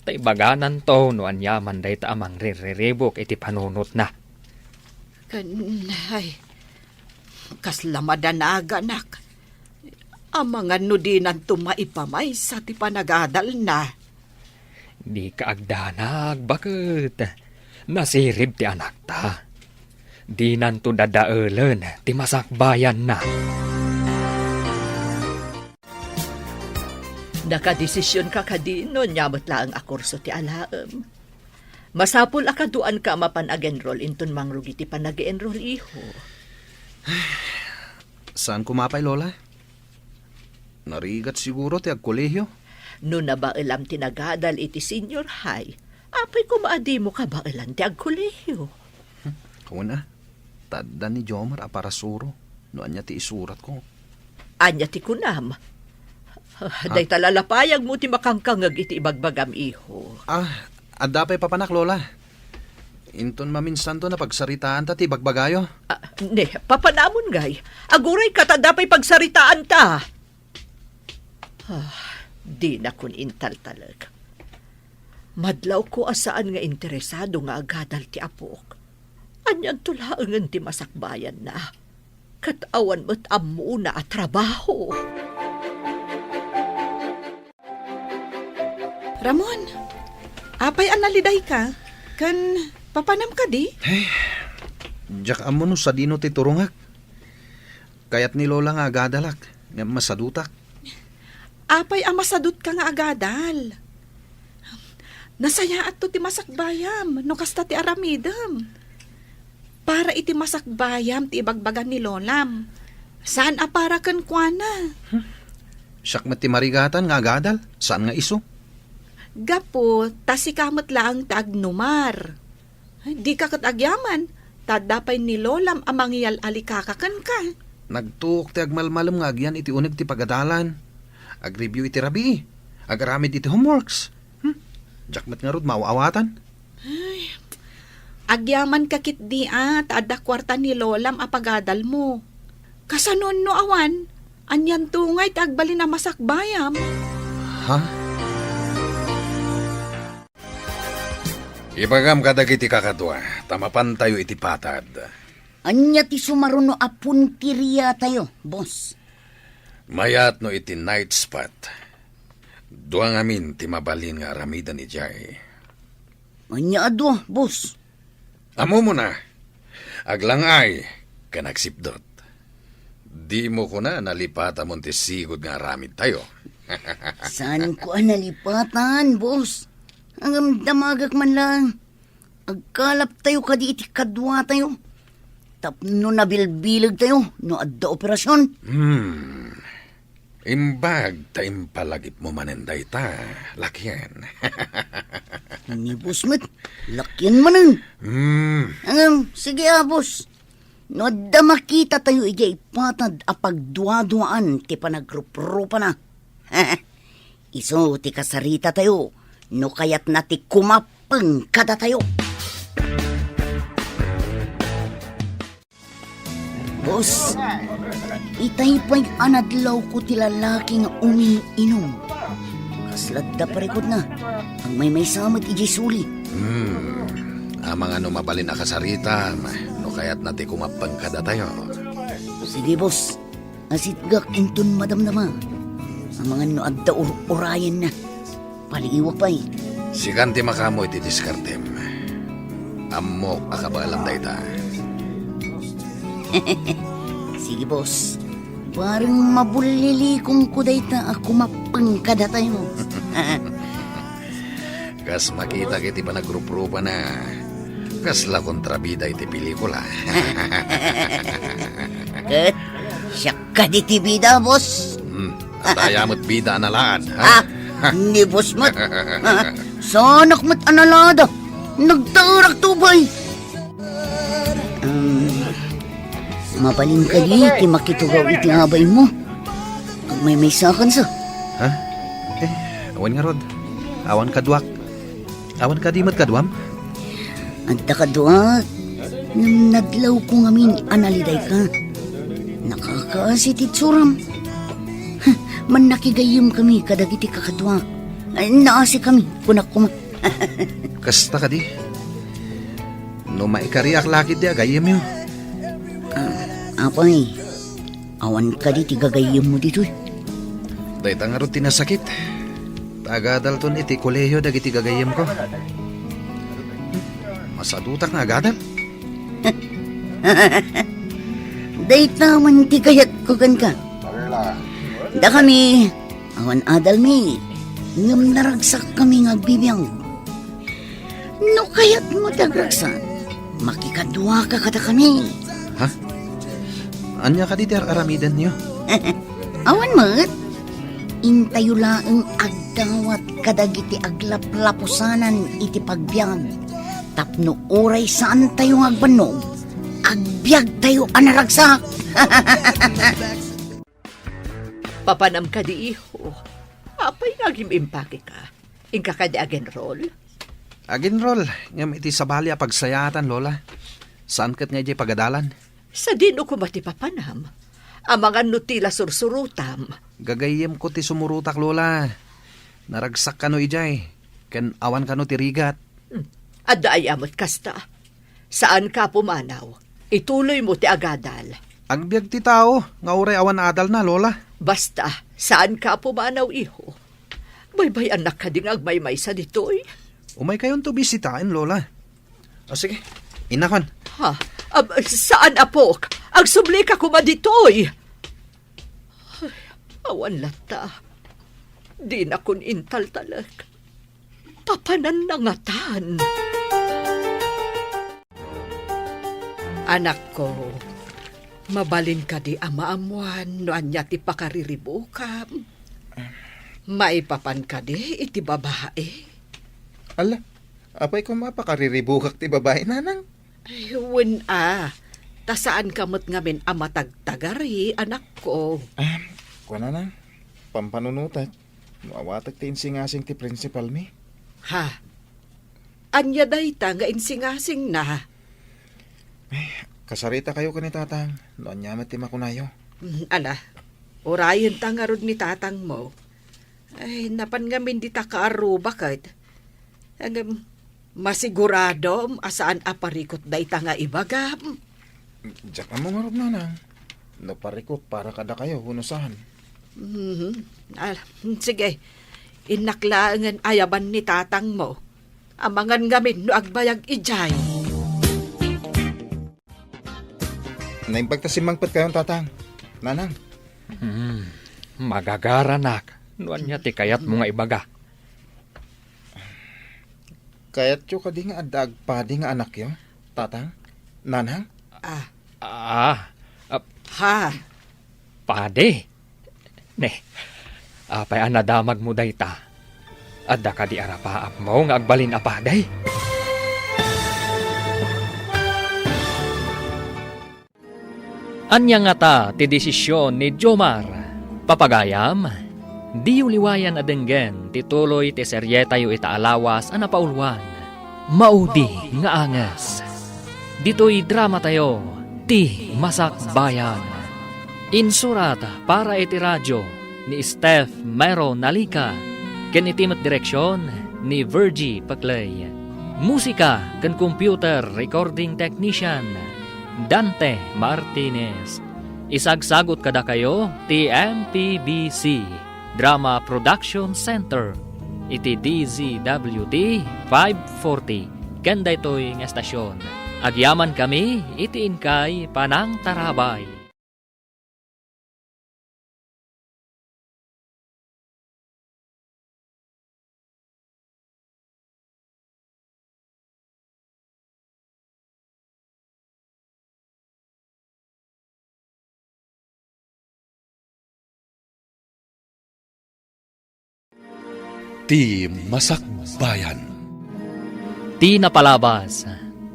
Ta ibagananto no aniaman dayta a mangrirriribuk iti panunotna. Ken, ay, kasla madanaganak. Amangan no dinanto maipamaysa ti panagadalna. Dika agdanag, baket. Nasirib ti anakta. Dinanto dadaelen ti masakbayanna. Nakadesisionka kadi no ania met laeng a kurso ti alaem? Masapul a kaduaanka a mapan ag-enroll inton mangrugi ti panag-enroll, iho. Saan koma pay, Lola? Narigat siguro ti agkolehiyo. No nabaelam ti nagadal iti senior high, apay koma a dimo kabaelan ti agkolehiyo? Hmm, kuna, ta adda ni Jomar a parasuro no ania ti isuratko. Ania ti kunam? Ah, dayta la lapayagmo ti makangkangeg iti ibagbagam, iho. Ah, adda pay papanak, Lola. Inton maminsanto napagsaritaanta ti ibagbagayo. Ah, ne, papanamon ngay. Agurayka ta adda pay pagsaritaanta. Ah, dinakon intaltalek. Madlawko a saan nga interesado nga agadal ti apok. Anianto laengen ti masakbayanna? Ket awan met ammona a trabaho. Ramon, apay a nalidayka? Ken papanam kadi? Ay, diak ammo no sadino ti turongek. Kayat ni Lola nga agadalak, ngem masadutak. Apay a masadutka nga agadal? Nasayaatto ti masakbayam no kasta ti aramidem. Para iti masakbayam ti ibagbaga ni Lolam. Saan a para kenkuana. Hmm. Siak met ti marigatan nga agadal, saan nga isu? Gapu ta sika met laeng ti agnumar. Ay, dika ket agyaman, ta adda pay ni Lolam a mangyal-alikaka kenka. Nagtuok ti agmalmalem nga agyan iti uneg ti pagadalan. Agreview iti rabii. Agaramid iti homeworks. Hmm? Diak met ngarud maaw-awatan. Ay, agyamanka ketdi a, ta adda kuarta ni Lolam a pagadalmo. Kasano no awan, anianto ngay ti agbalin a masakbayam? Ha? Ibagam kadagiti kakadua, ta mapantayo iti patad. Ania ti sumaruno a punteriatayo, boss? Mayat no iti night spot. Dua ngamin ti mabalin nga aramiden idiay. Ania a dua, boss? Ammomon a, aglang-ay ken agsipdut. Dimo kuna nalipatamon ti sigud nga aramidtayo. Saanko a nalipatan, boss. Ngem damagek man laeng. Agkalaptayo kadi iti kaduatayo. Tapno nabilbilegtayo no adda operasion. Hmm. Imbag ta impalagipmo manen dayta, lakien. Ni boss met, lakien manen. Hmm. Ngem, sige a, boss. No adda makitatayo idiay patad a pagduaduaan ti panagruprupana, isu ti kasaritatayo no kayatna ti kumap kumappeng kadatayo. Boss, itay pay a nadlawko ti lalaki nga umiinum. Kasla adda parikutna, agmaymaysa met idiay suli. Hmm, amangan no mabalin a kasaritam, no kayatna ti kumappeng kadatayo. Sige, boss. Asitgak inton madamdama. Amangan no adda ur-urayenna. Paliiwak pay. Sikan ti makaammo iti diskartem. Ammok a kabaelam dayta. Sige, boss. Parang mabullilikumko dayta a kumappeng kadatayo. Kas makitak iti panagruprupana, kasla kontrabida iti pelikula. Ket siak kadi ti bida, boss. Hmm, adda aya met bida a nalaad, ha? Ah, ni boss met. Ah, saanak met a nalaad. Nagtaerak to, bay. Um, mabalin kadi ti makitugaw iti abaymo. Agmaymaysakansa. Ha? Eh, awan ngarud. Awan kaduak. Awan kadi met kaduam? Adda kaduak. Ngem nadlawko ngamin a nalidayka. Nakakaasi ti itsuram. Mannakigayyemkami kadagiti kakaduak. Ay, naasikami, kunak koma. Kasta kadi? No maikariak la ketdi a gayyemyo. Ah, apay, awan kadi ti gagayyemmo ditoy? Dayta ngarud ti nasakit. Ta agadalton iti kolehio dagiti gagayyemko. Masadutak nga agadal. Dayta man ti kayatko kenka. Dakami, awan adalmi, ngem naragsakkami nga agbibiag. No kayatmo ti agragsak, makikaduaka kadakami. Ha? Ania kadi ti ar-aramidenyo? Awan met. Intayo laeng agdawat kadagiti aglaplapusanan iti pagbiag. Tapno uray saantayo nga agbannog, agbiagtayo a naragsak. Papanam kadi, iho? Apay nga agim-impake ka? Inka kadi agenrol? Agenrol, ngem iti sabali a pagsayaatan, Lola. Saan ket nga idiay pagadalan? Sadino koma ti papanam? Amangan no ti la sursurotam. Gagayyemko ti sumurotak, Lola. Naragsak kano idiay, ken awan kano ti rigat. Hmm. Adda aya met kasta? Saanka a pumanaw. Ituloymo ti agadal. Agbiag ti tao nga uray awan adalna, Lola. Basta, saanka a pumanaw, iho. Baybay-annak kadi nga agmaymaysa ditoy? Umaykayonto bisitaen, Lola. O, sige. Innakon. Ha? Ab, saan, apok. Agsublika koma ditoy. Ay, awan latta. Dinakon intaltalek. Papananna ngatan. Anakko, mabalin kadi a maammuan no ania ti pakariribukam? Maipapan kadi iti babai? Ala, apay koma pakariribukak ti babai, nanang? Ay, wen a. Ta saanka met ngamin a matagtagari, anakko. Ah, kuana, nang, pampanunotek no awatek ti insingasing ti prinsipalmi. Ha? Ania dayta nga insingasingna? Ay, kasaritakayo ken ni Tatang no ania met ti makunayo. Mm, ala, urayenta ngarud ni Tatangmo. Ay, napan ngamin dita kaarruba ket. Ngem, masiguradom a saan a parikut dayta nga ibagam? Diak ammo ngarud, nanang, no parikut para kadakayo wenno saan. Mhm. Ah, sige. Innak laengen ayaban ni Tatangmo. Amangan ngamin no agbayag idiay. Naimbag ta simmangpetkayon, Tatang. Nanang. Hmm, magagaranak. No ania ti kayatmo nga ibaga? Kayatyo kadi nga adda agpadi nga anakyo, Tatang? Nanang? Ah. Ah, ah, Ha? Padi? Ne, apay a nadamagmo dayta? Adda kadi arapaapmo nga agbalin a padi? Ania ngata ti desisyon ni Jomar? Papagayam, diyo liwayan a denggen ti tuloy ti serietayo ita a lawas a napauluan. Maudi nga anges. Ditoy dramatayo, Ti Masakbayan. Insurat para iti radio ni Steph Mero Nalica, ken iti met direksion ni Virgie Paclay. Musika ken computer recording technician, Dante Martinez. Isagsagut kadakayo ti M P B C Drama Production Center iti D Z W T five forty ken daytoy nga estasyon. Agyamankami iti inkay panangtarabay. Ti Masakbayan. Ti napalabas,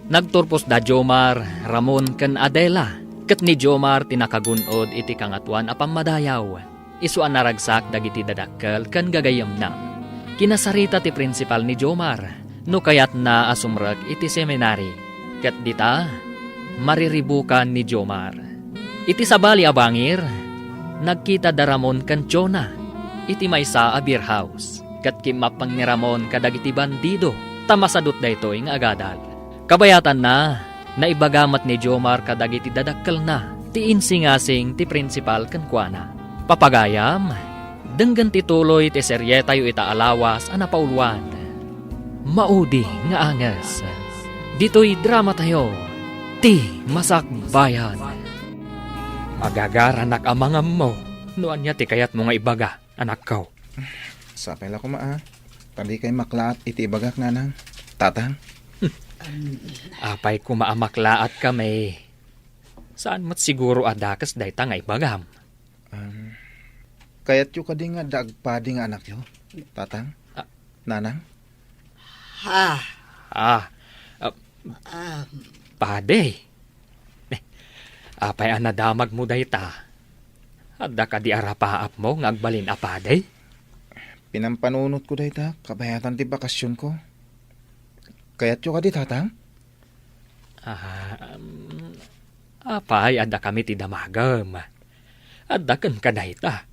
nagturpos da Jomar, Ramon, ken Adela, ket ni Jomar ti nakagun-od iti Kangatoan a Pammadayaw. Isu a naragsak dagiti dadakkel ken gagayyemna. Kinasarita ti prinsipal ni Jomar no kayatna a sumrek iti seminari, ket dita, mariribukan ni Jomar. Iti sabali a bangir, nagkita da Ramon ken Jonah iti maysa a beer house, ket kimmappeng ni Ramon kadagiti bandido ta masadut daytoy nga agadal. Kabayatanna, naibaga met ni Jomar kadagiti dadakkelna ti insingasing ti prinsipal kenkuana. Papagayam, denggen ti tuloy ti serietayo ita a lawas a napauluan. Maudi nga anges. Ditoy dramatayo, Ti Masakbayan. Agagaranak a mangammo no ania ti kayatmo nga ibaga, anakko. Sapay la koma a ta dikay maklaat iti ibagak, nanang, tatang. Apay koma a maklaatkami? Saan met siguro a dakes dayta nga ibagam? Um, kayatyo kadi nga adda agpadi nga anakyo, tatang? Ah. Nanang? Ha? Ah, ah, Ah. Padi. Eh, apay a nadamagmo dayta? Adda kadi arapaapmo nga agbalin a padi? Pinampanunotko dayta kabayatan ti bakasionko. Kayatyo kadi, tatang? Ah, um, apay, adda kami ti damagem. Adda kenka dayta.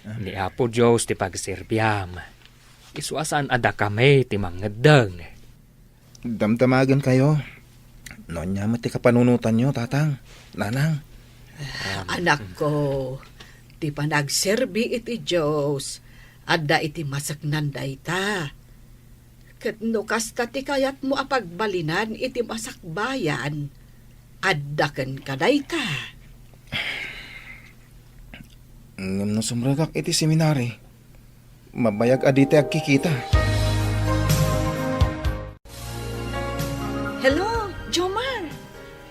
Ah. Ni Apo Dios ti pagserbiam. Isu a saan a dakami ti mangngeddeng. Damdamagenkayo. No ania met ti kapanunotanyo, tatang, nanang? Anakko, ti panagserbi iti Dios, adda iti maseknan dayta. Ket no kasta ti kayatmo a pagbalinan iti masakbayan, adda kenka dayta. Ngem no sumrekak iti seminari, mabayag a ditay agkikita. Hello, Jomar!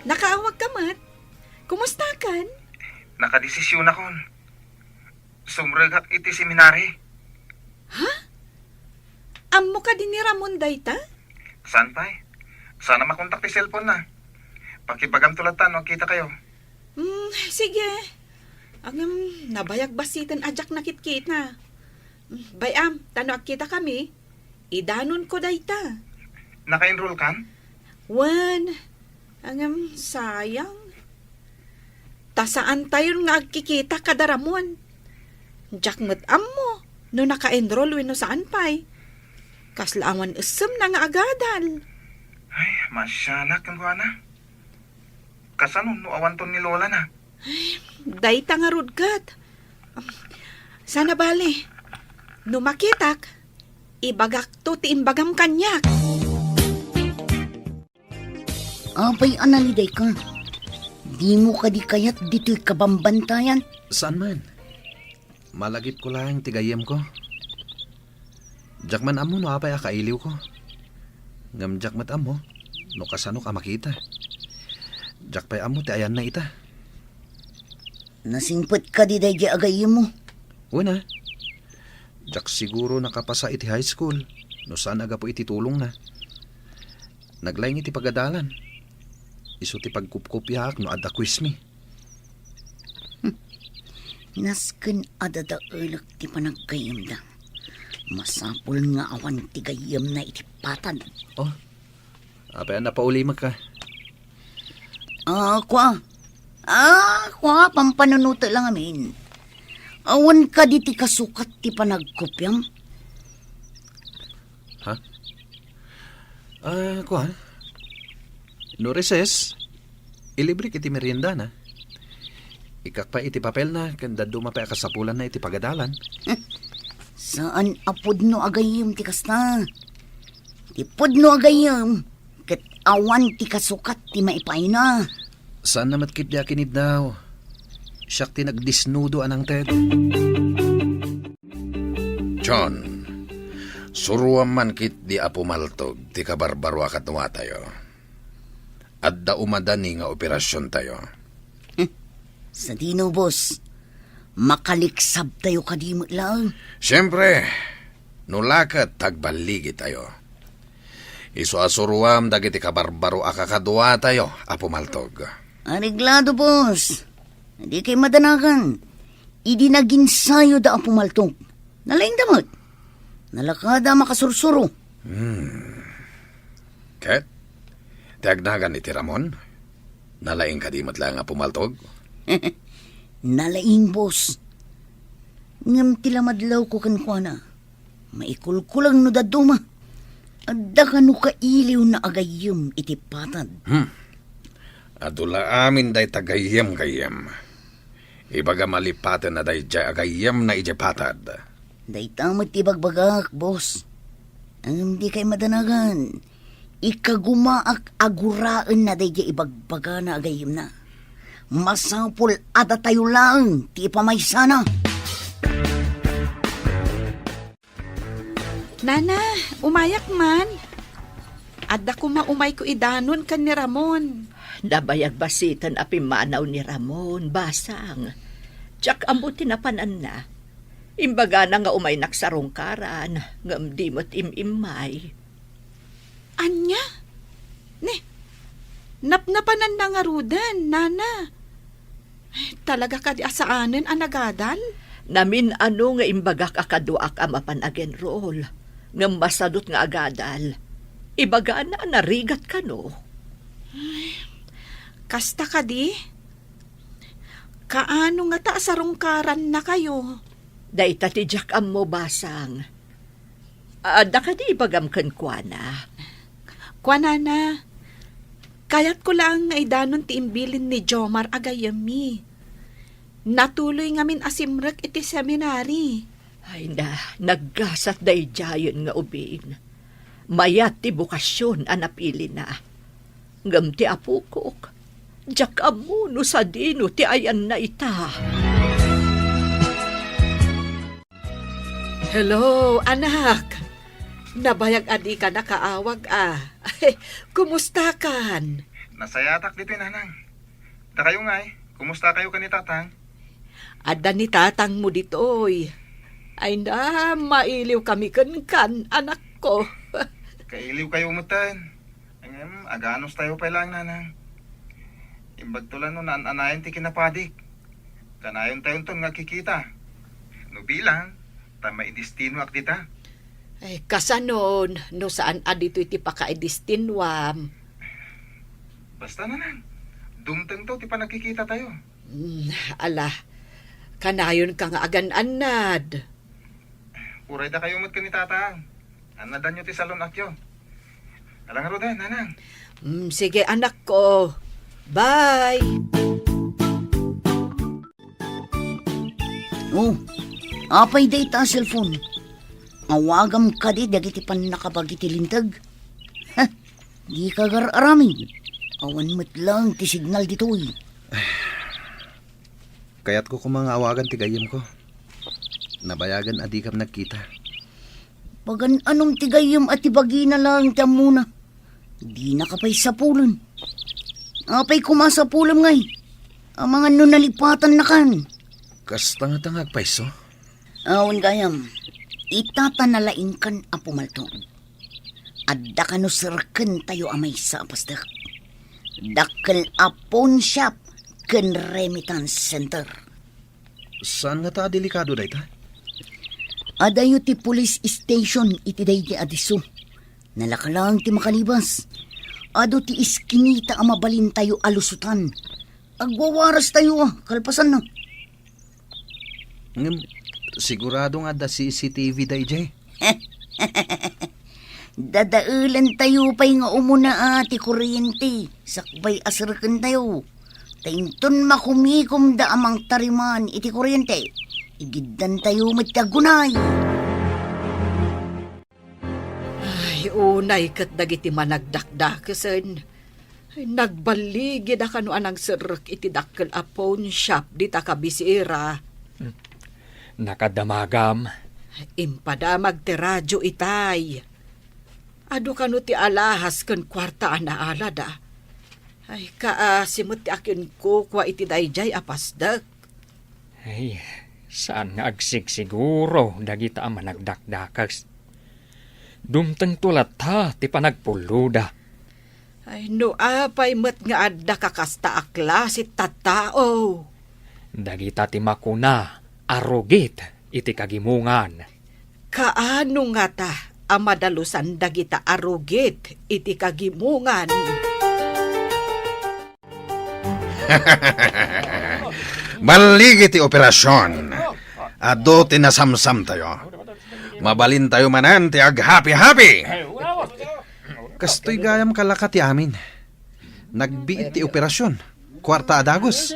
Nakaawagka met? Kumustakan? Nakadesisionakon. Sumrekak iti seminari. Ha? Ammo kadi ni Ramon dayta? Saan pay? Saan a makontak ti cellphone na. Pakibagamto latta no agkitakayo. Hmm, sige. Ngem, nabayag bassiten a diak nakitkita. Hmm, bay-am, ta no agkitakami, idanonko dayta. Naka-enroll kan? Wen, ngem, sayang. Ta saantayon nga agkikita kada Ramon. Diak met ammo no naka-enroll wenno saan pay. Kasla awan essemna nga agadal. Ay, masianak kenkuana. Kasano no awanton ni Lola na? Ay, dayta ngarud ket. Saan a bale. No makitak, ibagakto ti imbagam kaniak. Apay a nalidayka? Dimo kadi kayat ditoy kabambantayan? Saan man. Malagipko laeng ti gayyemko. Diak man ammo no apay a kailiwko. Ngem diak met ammo no kasanok a makita. Diak pay ammo ti ayanna ita. Nasingpet kadi daydiay a gayyemmo? Wen a. Diak siguro nakapasa iti high school no saan a gapu iti tulongna. Naglaing iti pagadalan. Isu ti pagkupkopiaak no adda quizmi. Nasken a dadaelek ti panaggayyemda. Masapul nga awan ti gayyemna iti patad. Oh, Apay a napaulimek ka? Ah, kua. Ah, kua, pampanunotek lang amin. Awan kadi ti kasukat ti panagkopiam? Ha? Ah, kua. No recess, ilibrek iti meriendana. Ikkak pay iti papelna ken dadduma pay a kasapulanna iti pagadalan. Saan a pudno a gayyem ti kasta. Ti pudno a gayyem, ket awan ti kasukat ti maipaayna. Saanna met ketdi a kiniddaw. Siak ti nagdisnudo a nangted. John, suroam man ketdi a pumaltog ti kabarbaro a kaduatayo. Adda umadani nga operasiontayo. Hmm. Sadino, boss? Makaliksabtayo kadi met laeng? Siempre, no la ket ta agballigitayo. Isu a suroam dagiti kabarbaro a kakaduatayo a pumaltog. Areglado, boss. Dikay madanagan. Idi naginsayoda a pumaltog, nalaingda met. Nalakada a makasursuro. Hmm. Ket, ti agnagan iti Ramon? Nalaing kadi met laeng a pumaltog? Nalaing, boss. Ngem ti lamadlawko kenkuana, maikulkuleng no dadduma. Adda kano kailiwna a gayyem iti patad? Hmm. Adu la amin dayta gayyem-gayyem. Ibagam a lipaten a daydiay a gayyemna idiay patad. Dayta met ti ibagbagak, boss. Ngem dikay madanagan. Ikagumaak a guraenna daydiay ibagbagana a gayyemna. Masapul a datayo laeng ti ipamaysana. Nana, umayak man. Adda koma umayko idanon ken ni Ramon. Nabayag basiten a pimmanaw ni Ramon, basang. Diak ammo ti napananna. Imbagana nga umaynak sarungkaran, ngem di met im-immay. Ania? Ne, napnapananna ngaruden, nana. Talaga kadi a saanen a nagadal? Namin-ano nga imbagak a kaduak a mapan agenrol, ngem masadut nga agadal. Ibagana a narigat kano. Ay, kasta kadi? Kaano ngata a sarungkarannakayo? Dayta ti diak ammo, basang. Adda kadi ibagam kenkuana? Kuanana, kayatko laeng nga idanon ti imbilin ni Jomar a gayyemmi. Natuloy ngamin a simrek iti seminary. Ay na, naggasat daydiayen nga ubing. Mayat ti bokasion a napilina. Ngem ti apokok, diak ammo no sadino ti ayanna ita. Hello, anak. Nabayag a dika nakaawag, a. Kumustakan? Nasayatak ditoy, nanang. Dakayo ngay, kumustakayo ken ni tatang? Adda ni tatangmo ditoy. Ay na, mailiw kami kenkan, anakko. Kailiw kayo metten. Ngem, aganos tayo pay laeng, nanang. Imbagto la no naan-anayon ti kinapadik. Kanayon tayonton nga agkikita. No bilang, ta maidestinoak dita. Ay, kasano, no saan a ditoy ti pakaidestinuam? Basta, nanang, dumtengto ti panagkikita tayo. Hmm, ala, kanayon ka nga agan-annad. Uray dakayo met ken ni tatang. Annadanyo ti salun-atyo. Ala ngaruden, nanang. Mm, sige, anakko. Bye! Oh, apay dayta a cellphone? Awagam kadi dagiti pannakabagi ti linteg? Heh, dika gar-aramid. Awan met laeng ti signal ditoy. Kayatko koma nga awagan ti gayyemko. Nabayagen a dikam nagkita. Pagan-anom ti gayyem a ti bagina laeng ti ammona? Dinaka pay sapulen. Apay koma a sapulem ngay? Amangan no nalipatannakan. Kasta ngata nga agpayso? Awan gayam. Ita ta nalaingkan a pumaltog. Adda kano serkentayo a maysa a pastek. Dakkel a pawn shop ken remittance center. Saan ngata a delikado dayta? Adayo ti police station iti daydi a disso. Nalaka laeng ti makalibas. Adu ti iskinita a mabalintayo a lusutan. Agwawarastayo, a, kalpasanna. Ngem, sigurado nga adda C C T V daydiay? Dadaelantayo pay nga umuna a ti kuryente, sakbay a serrekentayo. Ta inton makumikomda a mangtariman iti kuryente, igiddantayo met ti aggunay. Ay, unay ket dagiti managdakdakesen. Ay, nagballigida kano a nangserrek iti dakkel a pawn shop dita kabisera. Hmm. Nakadamagam. Impadamag ti radio itay. Adu kano ti alahas ken kuarta a naalada. Ay, kaasi met ti akinkukua iti daydiay a pasdek. Ay, saan nga agsigsiguro dagita a managdakdakes. Dumtengto latta ti panagpulloda. Ay, no apay met nga adda kakasta a klase tattao? Dagita ti makuna a rugit iti kagimongan. Kaano ngata a madalusan dagita a rugit iti kagimongan? Balligi ti operasion. Adu ti nasamsamtayo. Mabalintayo manen ti aghapi-hapi. Kastoy gayam kalaka ti amin. Nagbiit ti operasion. Kuarta a dagus.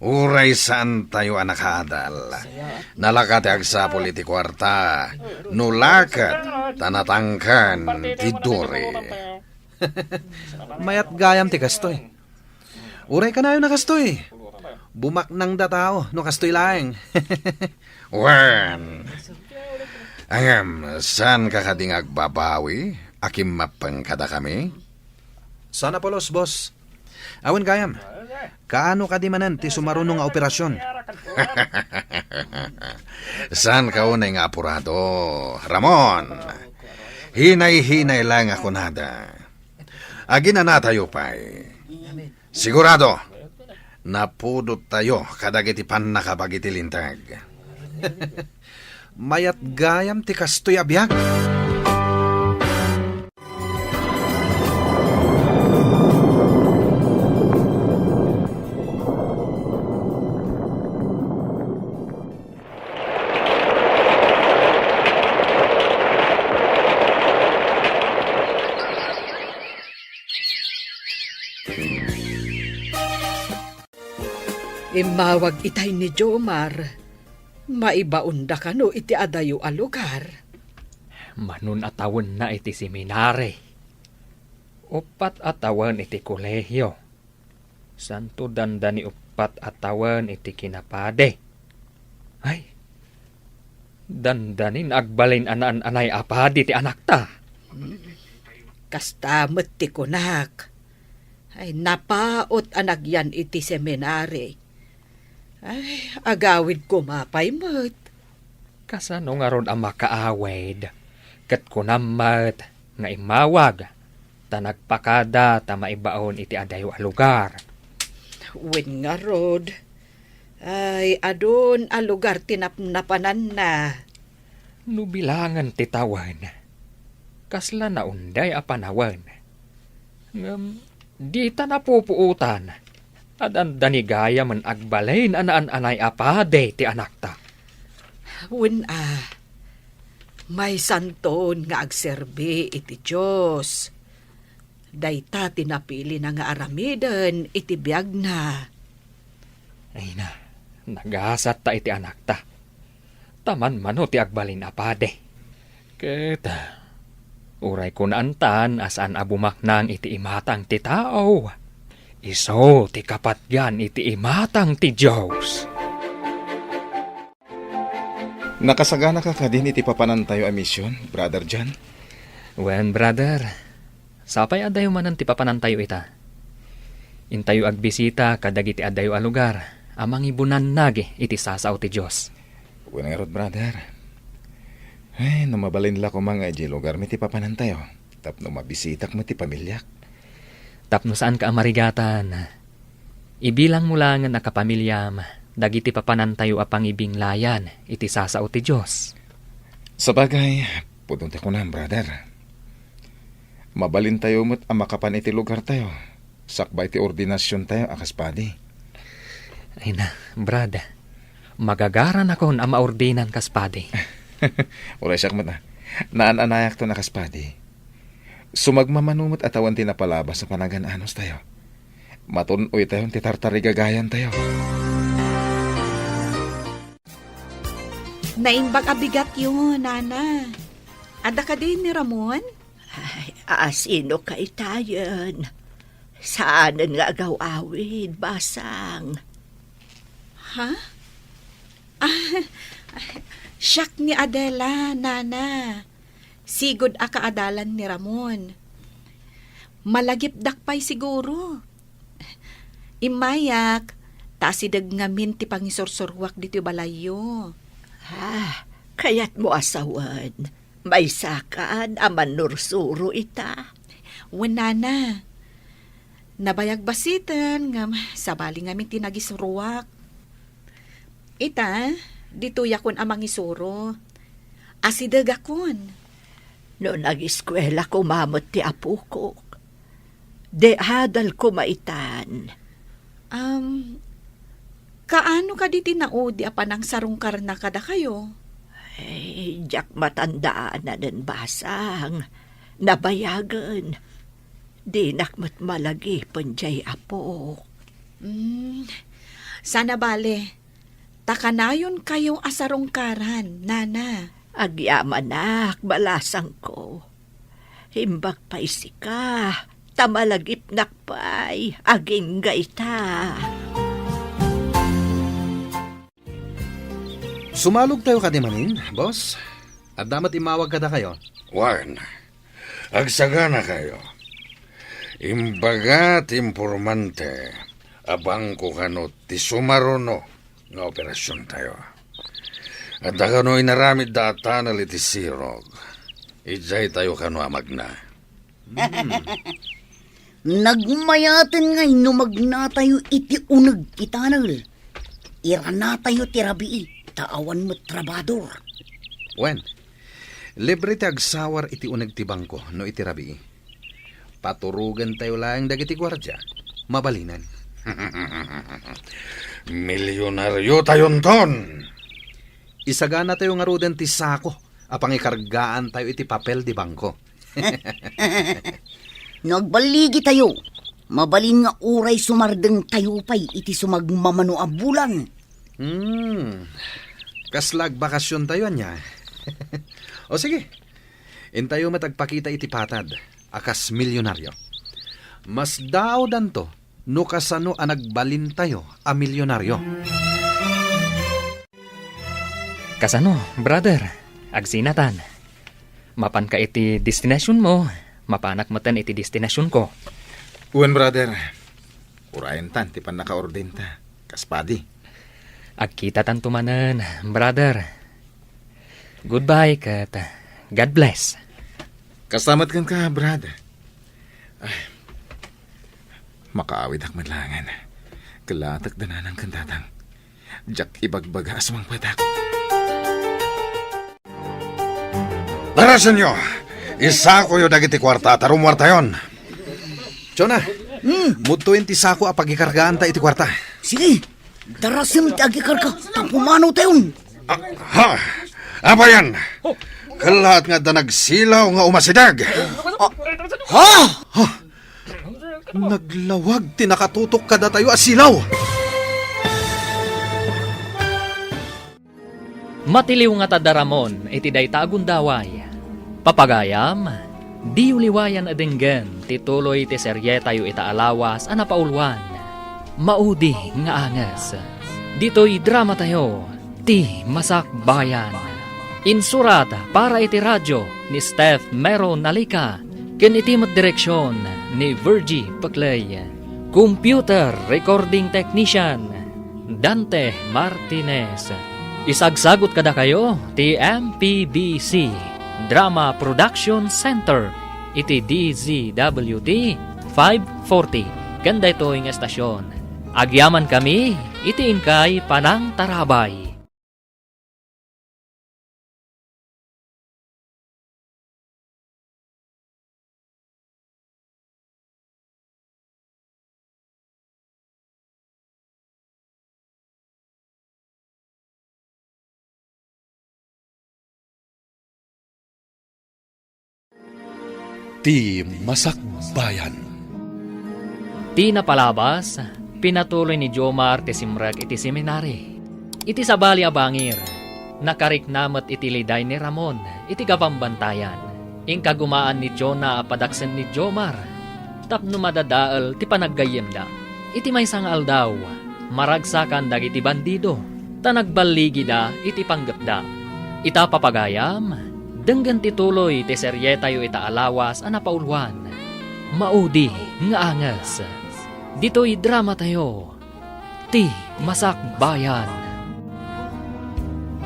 Uray saantayo a nakaadal. Nalaka ti agsapul iti kuarta. No laket, ta natangken ti duri. Mayat gayam ti kastoy. Uray kanayon a kastoy. Bumaknangda tao no kastoy laeng. Wen. Ngem, saanka kadi nga agbabawi a kimmappeng kadakami? Saan a pulos, boss. Awan gayam. Kaano kadi manen ti sumaruno nga operasion? Saanka unay nga apurado, Ramon. Hinay-hinay laeng a kunada. Aginanatayo pay. Sigurado, napudottayo kadagiti pannakabag iti linteg. Mayat gayam ti kastoy a biag. Immawag itay ni Jomar. Maibaonda kano iti adayo a lugar? Mano a tawenna iti seminari. Uppat a tawen iti kolehio. Santo dandani uppat a tawen iti kinapadi. Ay, dandanin agbalin a naan-anay a padi ti anakta. Kasta met ti kunak. Ay, napaut a nagyan iti seminari. Ay, agawid koma pay met. Kasano ngarud a makaawid? Ket kunam met nga immawag, ta nagpakada ta maibaon iti adayo a lugar. Wen ngarud, ay, adun a lugar ti napnapananna. No bilangen ti tawen, kasla naunday a panawen. Ngem dita napupuotan a dandani gayamen agbalin a naan-anay a padi ti anakta. Wen a, maysanton nga agserbi iti Dios. Dayta ti napilina nga aramiden iti biagna. Ay na, nagasatta iti anakta. Ta manmano ti agbalin a padi. Ket, uray kunaantan a saan a bumaknang iti imatang ti tao, isu ti kapatgan iti imatang ti Dios. Nakasaganaka kadin iti papanantayo a mision, Brother John? Wen, brother. Sapay adayo manen ti papanantayo ita. Intayo agbisita kadagiti adayo a lugar a mangibunannag iti sasao ti Dios. Wen ngarud, brother. Ay, no mabalin la koma nga idiay lugarmi ti papanantayo, tapno mabisitak met ti pamiliak. Tapno saanka a marigatan, ibilangmo laengen a kapamiliam dagiti papanantayo a pangibinglayan iti sasao ti Dios. Sabagay, pudno ti kunam, brother. Mabalintayo met a makapan iti lugartayo, sakbay ti ordinasiontayo a kas padi. Ay na, Brad, magagaranakon a maordinan kas padi. Uray siak met, a. Naan-anayakton a kas padi. Sumagmamano met a tawen ti napalabas a panagan-anostayo. Matun-oytayon ti tartarigagayantayo. Naimbag a bigatyo, Nana. Adda kadi ni Ramon? Ay, a, sino kaytayen? Saanen nga agaw-awid, basang. Ha? Ah, siak ni Adela, Nana. Sigud a kaadalan ni Ramon. Malagipdak pay siguro. Immayak, ta asideg ngamin ti pangisursuruak ditoy balayyo. Ah, kayatmo a sawen, maysakan a mannursuro ita? Wen, Nana. Nabayag bassiten, ngem sabali ngamin ti nagisuruak. Ita, ditoyakon a mangisuro. Asidegakon. No nagiskuela koma met ti apokok, di adal koma itan. Am, kaano kadi ti naudi a panangsarungkarna kadakayo? Ay, diak matandaananen, basang. Nabayagen. Dinak met malagipen diay apok. Mm, sana bale, ta kanayonkayo a sarungkaran, Nana. Agyamanak, balasangko. Imbag pay sika, ta malagipnak pay, agingga ita. Sumalogtayo kadi manen, boss? Adda met immawag kadakayo? Wen, agsaganakayo. Imbaga ti impormante a bangko kano ti sumaruno nga operasiontayo. Adda kano inaramidda a tunnel iti sirog. Idiaytayo kano a magna. Hmm. Nagmayaten ngay no magnatayo iti uneg ti tunnel. Iranatayo ti rabii, ta awan met trabador. Wen, libre ti agsawar iti uneg ti bangko no iti rabii. Paturogentayo laeng dagiti guardia. Mabalinen. Milionariotayonton! Isaganatayo ngaruden ti sako a pangikargaantayo iti papel di bangko. No agballigitayo, mabalin nga uray sumardengtayo pay iti sumagmamano a bulan. Hmm. Kasla agbakasiontayo, ania? O sige, intayo met agpakita iti patad a kas milionario. Masdaawdanto no kasano a nagbalintayo a milionario. Kasano, brother? Agsinatan. Mapanka iti destinasionmo, mapanak metten iti destinasionko. Wen, brother. Urayentan ti pannakaordenta, kas padi. Agkitatanto manen, brother. Goodbye ket God bless. Kasta met kenka, brad. Ay, makaawidak met laengen. Kellatek da nanang ken tatang. Diak ibagbaga a sumangpetak. Darasenyo! Isakoyo dagiti kuarta ta rummuartayon. Jonah, hmm, mudtoyen ti sako a pagikargaanta iti kuarta. Sige, darasem ti agikarga, ta pumanawtayon. Ah, ha? Apayan? Kellaat nga adda nagsilaw nga umasideg. Ah, ha? Ha? Naglawag ti nakatutok kadatayo a silaw. Matiliw nga tadda Ramon iti dayta a gundaway. Papagayam, diyo liwayan a denggen ti tuloy ti serietayo ita a lawas a napauluan, Maudi nga Anges. Ditoy dramatayo, Ti Masakbayan. Insurat para iti radio ni Steph Meron Alica ken iti met direksion ni Virgie Peclay. Computer recording technician, Dante Martinez. Isagsagut kadakayo ti M P B C Drama Production Center iti D Z W T five forty ken daytoy nga estasion. Agyamankami iti inkay panangtarabay. Ti Masakbayan. Ti napalabas, pinatuloy ni Jomar ti simrek iti seminari. Iti sabali a bangir, nakarikna met iti liday ni Ramon iti kabambantayan. Inkagumaan ni Jonah a padaksen ni Jomar tapno madadael ti panaggayyemda. Iti maysa nga aldaw, maragsakan dagiti bandido, ta nagballigida iti panggepda. Ita, papagayam, denggen ti tuloy ti serietayo ita a lawas a napauluan, Maudi nga Anges. Ditoy dramatayo, Ti Masakbayan.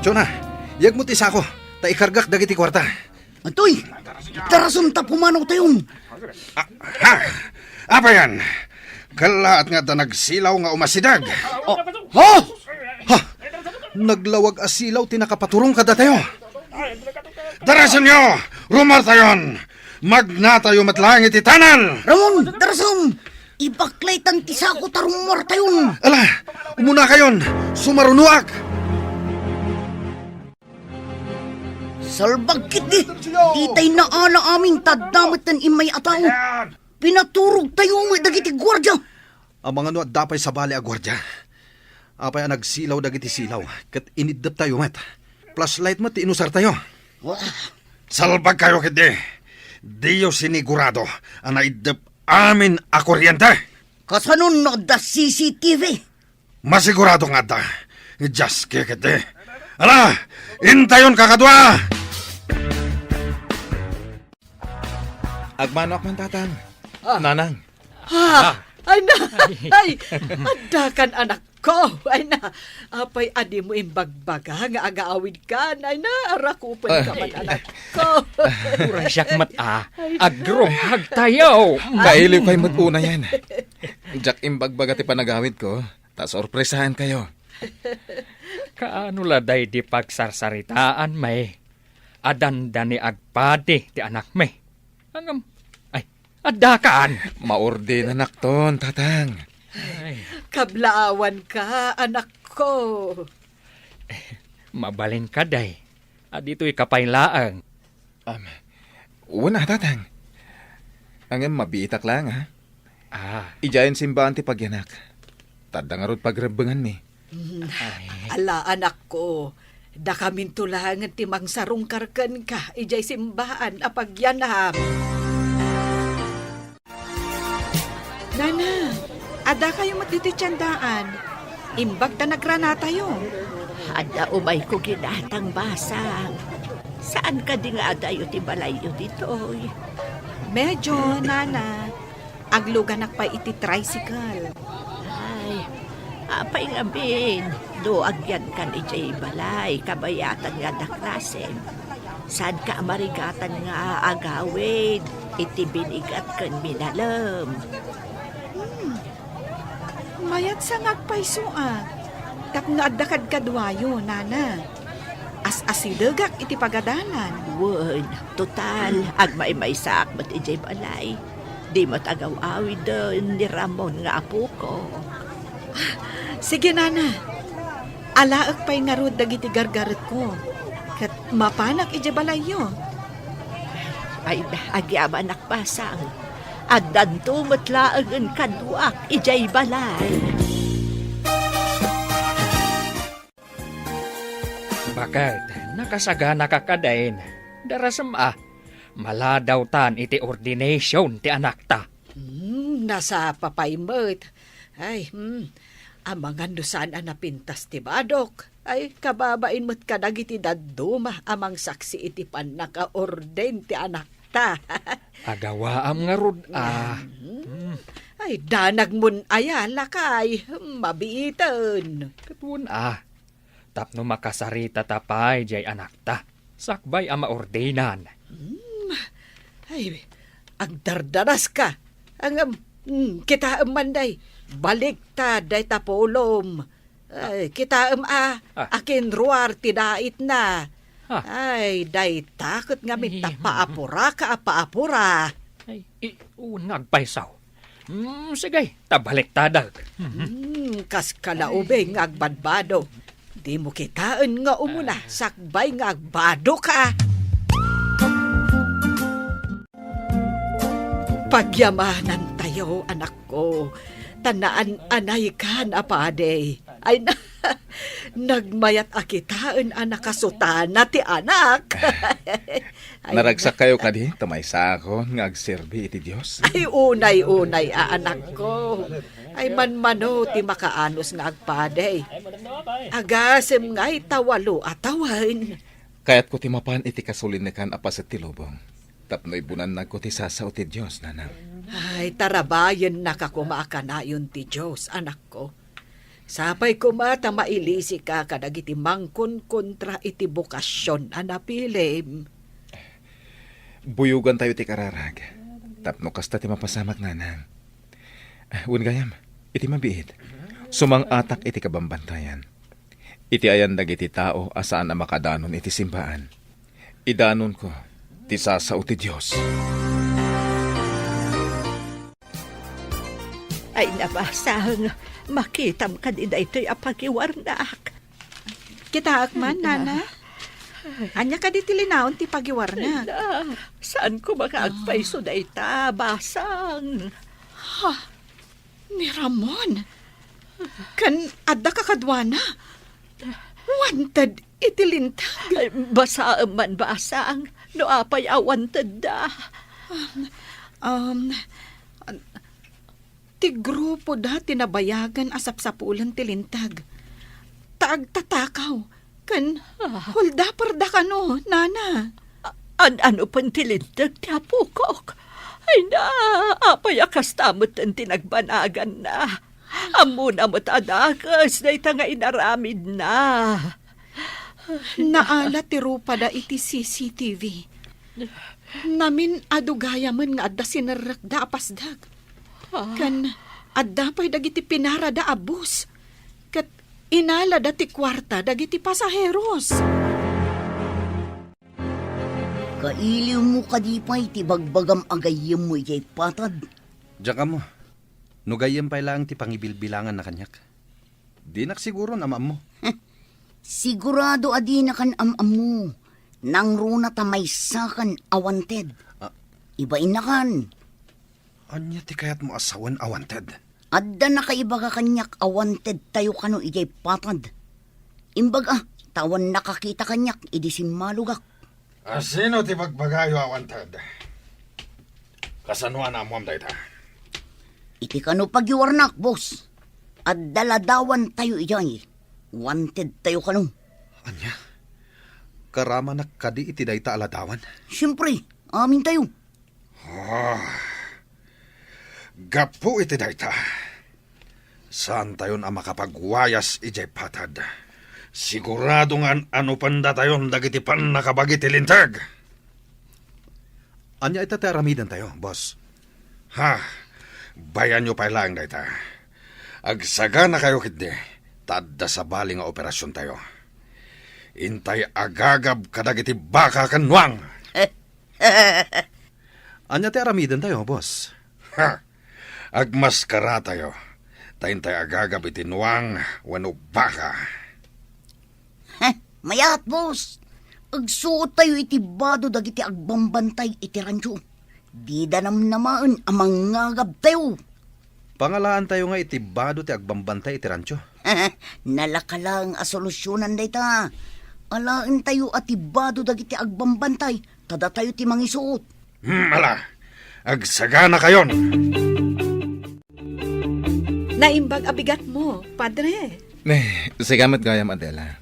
Jonah, yegmo ti sako, ta ikargak dagiti kuarta. Antoy, darasem ta pumanawtayon. Ah, ha? Apayan? Kellaat nga adda nagsilaw nga umasideg. Oh, ha? Ha? Naglawag a silaw ti nakapaturong kadatayo. Darasenyo! Rumartayon! Magnatayo met laeng iti tunnel! Ramon, darasem! Ibaklaytan ti sako ta rumartayon. Ala, umunakayon! Sumarunoak! Salbag ketdi! Ditay naala amin ta adda metten immay a tao. Pinaturogtayo met dagiti guardia. Amangan no adda pay sabali a guardia. Apay a nagsilaw dagiti silaw, ket iniddeptayo met. Flashlight met ti inusartayo. Wah! Salbagkayo ketdi! Diyo sinigurado a naiddep amin a kuryente! Kasano no adda C C T V? Masigurado nga adda. Just kikit, eh. Ala, intayon, kakadua! Agmanoak man, Tatang. Ah. Nanang. Ah, ay na, ay, adda kan, anak ko. Ay na, apay a dimo imbagbaga nga agaawid kan. Ay na, arakupen ka man, anak ko. Uray siak met, ah. Ay, agruhag tayo. Mailiw kay met una yan. Diak imbagbaga ti panagawid ko. Ta sorpresahan kayo. Kaano la daydi pagsarsaritaan, may? Adanda ni agpadi ti anakmi. Ngem, ay, addakan. Maordenanakton, Tatang. Ay. Kablaawan ka, anak ko. Mabalin ka, day. A ditoy ka pay laeng. Um, wen a, Tatang. Ngem mabiitak laeng, ha? Ah. Idiayen simbaan ti pagyanak. Ta adda ngarud pagrebbenganmi. Mm. Ay. Ala, anak ko, dakaminto laengen ti mangsarungkar kenka idiay simbaan a pagyanak. Nana, adda kayo met ditoy tiendaan. Imbag ta nagranatayo. Adda umayko ginatang basang. Saan kadi nga adayo ti balayyo ditoy? Medyo, Nana. Agluganak pay iti tricycle. Ay, apay ngamin, no agyankan idiay balay, kabayatan nga adda klasem. Saanka a marigatan nga agawid iti binigat ken minalem? Hmm. Mayat sa nga agpayso a, tapno adda kadkaduayo, Nana. As-asidegak iti pagadalan. Wen, total, agmaymaysaak met idiay balay. Di met agaw-awiden ni Ramon nga apoko. Sige, Nana. Alaek pay ngarud dagiti gargaretko. Ket mapanak idiay balayyo. Ay, agyamanak, basang. Addanto met laengen kaduak idiay balay. Baket, nakasaganaka kadin. Darasem a, maladawtan iti ordination ti anakta. Hmm, nasapa pay met. Ay, hmm, amangan no saan a napintas ti badok. Ay, kababain met kadagiti dadduma a mangsaksi iti pannakaorden ti anakta. Agawaam ngarud a. Hmm. Hmm. Ay, danagmon aya, lakay. Mabiiten. Ket wen a. Tapno makasaritata pay diay anakta, sakbay a maordinan. Hmm. Ay, agdardaraska. Ngem, hmm, kitaem man, day. Baliktad dayta pulom. Ay, kitaem a, ah, akinruar ti daitna. Ah. Ay, dayta ket ngamin ta paapuraka a paapura. Ay, i-, unag pay sao. Hmm, sige, ta baliktadek. Hmm, kas kalaubing nga agbadbado. Dimo kitaen nga umuna, ah, sakbay nga agbadoka. Pagyamanantayo, anakko, ta naan-anaykan a padi. Ay na, nagmayat a kitaen a nakasutana ti anak. Ay, naragsakkayo kadi ta maysakon nga agserbi iti Dios? Ay, unay-unay a anakko. Ay, manmano ti makaanus nga agpadi. Agasem ngay ta walo a tawen. Kayatko ti mapan iti kasulinekan a paset ti lubong. Tapno ibunannagko ti sasao ti Dios, nanang. Ay, tarabayennaka koma a kanayon ti Dios, anakko. Sapay koma ta mailisika kadagiti mangkonkontra iti bokasyon a napilim. Buyogantayo ti kararag. Tapno kasta ti mapasamak, nanang. Wen gayam, iti mabiit, sumang-atak iti kabambantayan. Iti ayan dagiti tao a saan a makadanon iti simbaan, idanonko ti sasao ti Dios. Ay, nabasang, makitam kadi daytoy a pagiwarnak. Kitaak man, Nana. Ania kadi ti linaon ti pagiwarnak? Ala, saan ko makaagpayso dayta, basang? Ha? Ni Ramon? Ken adda kakaduana? Wanted iti linteg? Ay, basaem man, basang. No apay a wanted da? Um, um, ti grupo da ti nabayagan a sapsapulen ti linteg. Ta agtatakaw, ken huldaperda kano, nana. A-, an-ano pay ti linteg ti apokok? Ay na, apay a kasta met ti nagbanaganna? Ammona met a dakes dayta nga inaramidna. Naala ti rupada iti C C T V. Namin-adu gayamen nga adda sinerrekda a pasdek. Ah. Ken adda pay dagiti pinarada a bus. Ket inalada ti kuarta dagiti pasaheros. Kailiwmo kadi pay ti bagbagam a gayyemmo idiay patad? Diak ammo. No gayyem pay laeng ti pangibilbilanganna kaniak. Dinak siguron am-ammo. Sigurado a dinakan am-ammo. Nangruna ta maysakan a wanted. Ah. Ibainnakan. Ania ti kayatmo a sawen a wanted? Adda nakaibaga kaniak a wanted tayo kano idiay patad. Imbag a, ta awan nakakita kaniak idi simmalogak. A sino ti bagbagayo a wanted? Kasano a naammoam dayta? Iti kano pagiwarnak, boss. Adda ladawan tayo idiay. Wanted tayo kano. Ania? Karamanak kadi iti dayta a ladawan? Siempre, amin tayo. Ah, gapu iti dayta, saantayon a makapagwayas idiay patad. Sigurado nga an-anupendatayon dagiti pannakabagi ti linteg. Ania ita ti aramidentayo, boss? Ha, bayanyo pay laeng dayta. Agsaganakayo ketdi, ta adda sabali nga operasiontayo. Intay agagab kadagiti baka ken nuang. Ania ti aramidentayo, boss? Ha! Agmaskaratayo, ta intay agagab iti nuang wenno baka. Heh, mayat, boss! Agsuottayo iti bado dagiti agbambantay iti rancho. Dida namnamaen a mangngagabtayo. Pangalaantayo nga iti bado ti agbambantay iti rancho. Nalaka laeng a solusionan dayta. Alaentayo a ti bado dagiti agbambantay, ta datayo ti mangisuot. Hmm, ala, agsaganakayon. Naimbag a bigatmo, Padre. Ne, sika met gayam, Adela.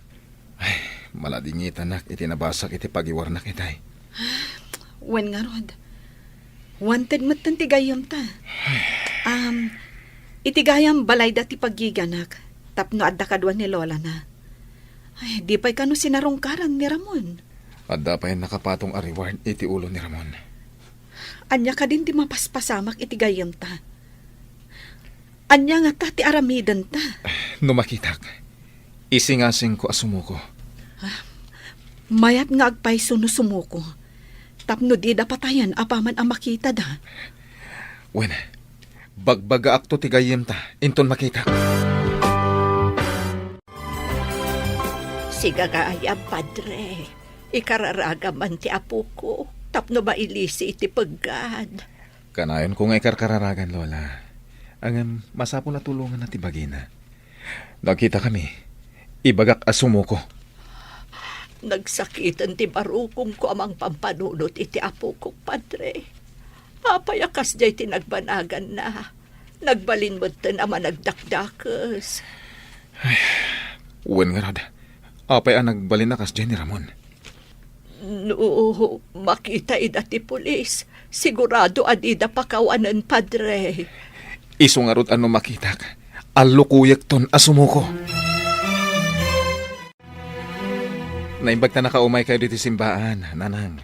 Ay, maladingitanak iti nabasak iti pagiwarnak itay. Wen ngarud, wanted metten ti gayyemta. Um, iti gayam balayda ti paggiganak tapno adda kadua ni lolana. Ay, di pay kano sinarungkaran ni Ramon. Adda pay nakapatong a reward iti ulo ni Ramon. Ania kadin ti mapaspasamak iti gayyemta? Ania ngata ti aramidenta? No makitak, isingasingko a sumuko. Ah, mayat nga agpayso no sumuko. Tapno dida patayen apaman a makitada. Wen, bagbagaakto ti gayyemta inton makitak. Sigagayam, Padre. Ikararagam man ti apoko tapno mailisi iti peggad. Kanayonko nga ikarkararagan, Lola. Ngem masapul a tulonganna ti bagina. No agkitakami, ibagak a sumuko. Nagsakiten ti barukongko a mangpampanunot iti apokok, Padre. Apay a kasdiay ti nagbanaganna? Nagbalin metten a managdakdakes. Wen ngarud, apay a nagbalin a kasdiay ni Ramon? No makita ida ti pulis, sigurado a dida pakawanen, Padre. Isu ngarud a no makitak, allukoyekton a sumuko. Naimbag ta nakaumay kayo ditoy simbaan, Nanang.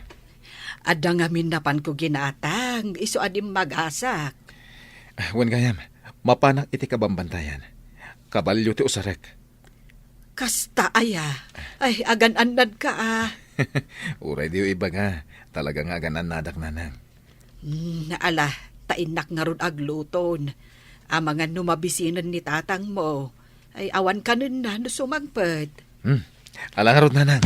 Adda ngamin napanko ginatang, isu a dimmagasak. Wen gayam, mapanak iti kabambantayan. Kabalio ti usarek. Kasta aya? Ay, agan-annadka a. Uray diyo ibaga, talaga nga agan-annadak, Nanang. Hmm, ala, ta innak ngarud agluton. Amangan no mabisinen ni tatangmo. Ay, awan kanenna no sumangpet. Hmm, ala ngarud, Nanang.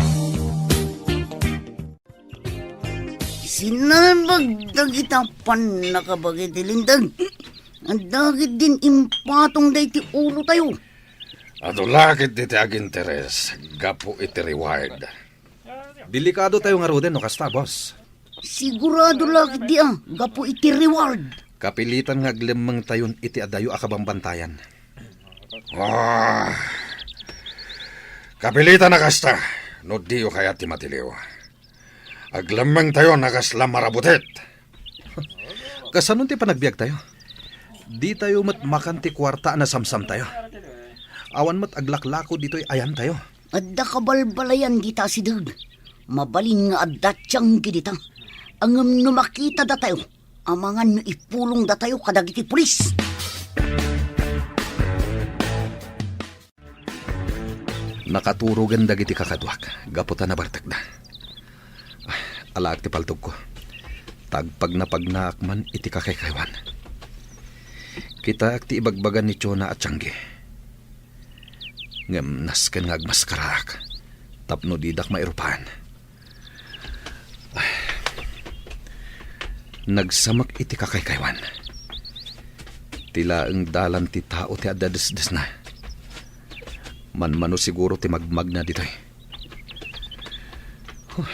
Sinalbag dagita pannakabaga iti linteg. Dagiti impatong daydi ulotayo. Adu la ketdi ti aginteres gapu iti reward. Delikadotayo ngaruden no kasta, boss. Sigurado la ketdi a gapu iti reward. Kapilitan nga aglemmengtayon iti adayo a kabambantayan. Ah, kapilitan a kasta no diyo kayat ti matiliw. Aglemmengtayon a kasla marabutit. Kasano ti panagbiagtayo? Ditayo met makan ti kuarta a nasamsamtayo. Awan met aglaklako ditoy ayantayo. Adda kabalbalayan dita asideg. Mabalin nga adda tianggi dita. Ngem no makita datayo, amangan no ipulong datayo kadagiti pulis. Nakaturogen dagiti kakaduak gapu ta nabartekda. Alaak ti paltogko. Tagpagnapagnaak man iti kakaykaywan. Kitaak ti ibagbaga ni Chona a tianggi. Ngem nasken nga agmaskaraak tapno didak mairupaen. Nagsamak iti kakaykaywan. Ti laeng dalan ti tao ti adda desdesna. Manmano siguro ti magmagna ditoy. Huh.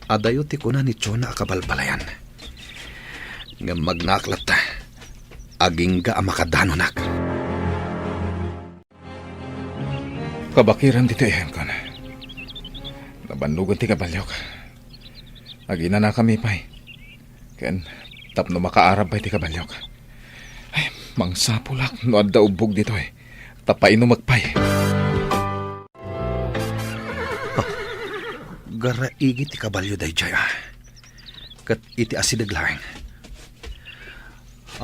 Adayo ti kuna ni Chona a kabalbalayan. Ngem magnaak latta, agingga a makadanonak. Kabakiran ditoy ayamkon. Nabannogen ti kabaliok. Aginanakami pay. Ken tapno makaarab pay ti kabaliok. Ay, mangsapulak no adda ubbog ditoy. Ta painumek pay. Garaigi ti kabalio daydiay, a. Ket iti asideg laeng.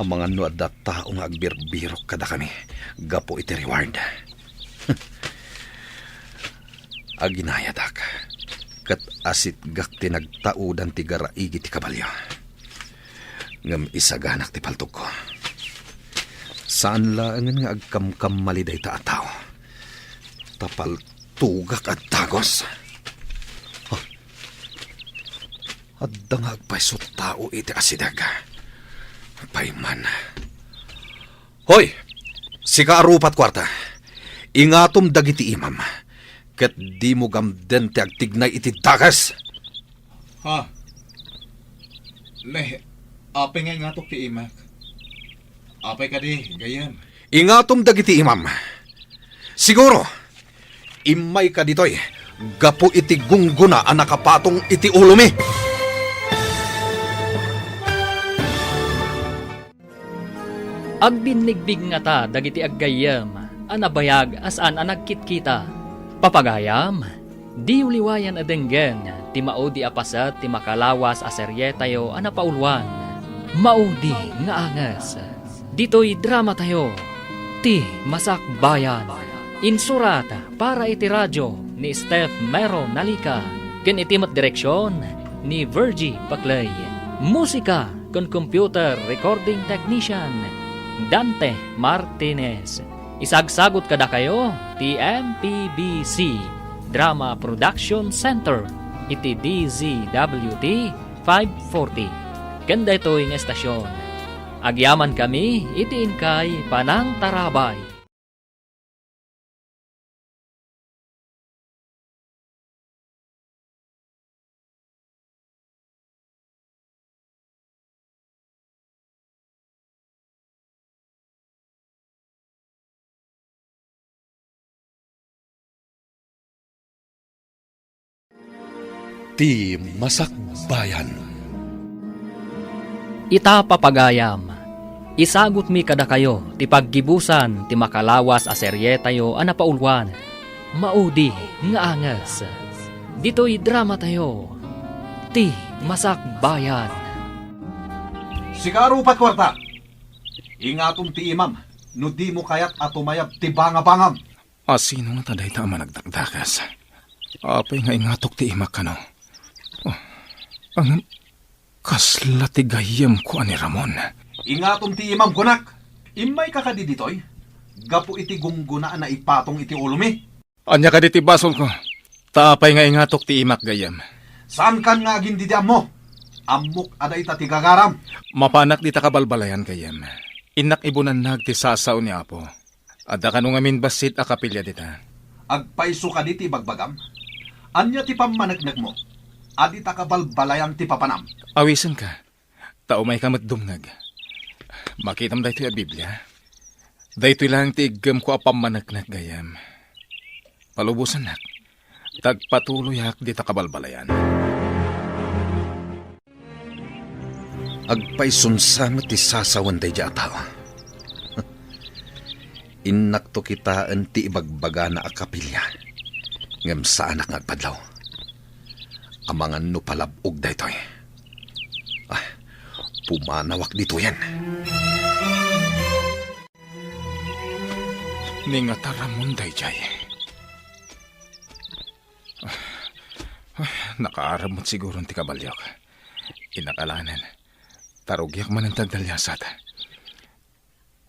Amangan no adda tao nga agbirbirok kadakami gapu iti reward. Aginayadak, ket asitgak ti nagtaudan ti garaigi ti kabalio. Ngem isaganak ti paltogko. Saan laengen nga agkamkammali dayta a tao. Ta paltogak a dagus. Huh. Adda nga agpayso tao iti asideg. Pay man. Hoy! Sika a rupat kuarta. Ingatom dagiti imam. Ket dimo gamden ti agtignay iti dakes. Ha? Ne, apay nga ingatok ti imak? Apay kadi, gayyem? Ingatom dagiti imam. Siguro, immayka ditoy gapu iti gunggona a nakapatong iti ulomi. Agbinnigbig ngata dagiti aggayyem a nabayag a saan a nagkitkita. Papagayam, diyo liwayan a denggen ti maudi a paset ti makalawas a serietayo a napauluan, Maudi nga Anges. Ditoy dramatayo, Ti Masakbayan. Insurat para iti radio ni Steph Mero Nalica, ken iti met direksion ni Virgie Paclay. Musika ken computer recording technician, Dante Martinez. Isagsagut kadakayo ti M P B C Drama Production Center iti D Z W T five forty. ken daytoy nga estasion. Agyamankami iti inkay panangtarabay. Ti Masakbayan. Ita, papagayam, isagutmi kadakayo ti paggibusan ti makalawas a serietayo a napauluan, Maudi nga Anges. Ditoy dramatayo, Ti Masakbayan. Sika, rupat kuarta. Ingatom ti imam no dimo kayat a tumayab ti bangabangam. A, sino ngata dayta a managdakdakes? Apay nga ingatok ti imak kano? Oh, ang kasla ti gayyemko a ni Ramon. Ingatom ti imam, kunak. Immayka kadi ditoy? Gapu iti gunggona a naipatong iti ulomi. Ania kadi ti basolko? Ta apay nga ingatok ti imak, gayyem? Saankan nga agin-didiammo? Ammok a dayta ti gagaram. Mapanak dita kabalbalayan, gayyem. Innak ibunannag ti sasao ni Apo. Adda kano ngamin bassit a kapilya dita. Agpayso kadi ti ibagbagam? Ania ti pammaneknekmo? Adi ta kabalbalayan ti papanam. Awisenka. Ta umayka met dumngeg. Makitam daytoy a Biblia. Daytoy laeng ti iggemko a pammaneknek, gayyem. Palubosannak, ta agpatuloyak dita kabalbalayan. Agpayson sa met ti sasawen daydiay a tao. Innakto kitaen ti ibagbagana a kapilya, ngem saanak nga agpadlaw. Amangan no palab-og daytoy. Ah, pumanawak ditoyen. Ni ngata Ramon daydiay. Ah, ah, nakaarem met siguron ti kabaliok. Inakalanen, ta rugiak manen ti agdaliasat.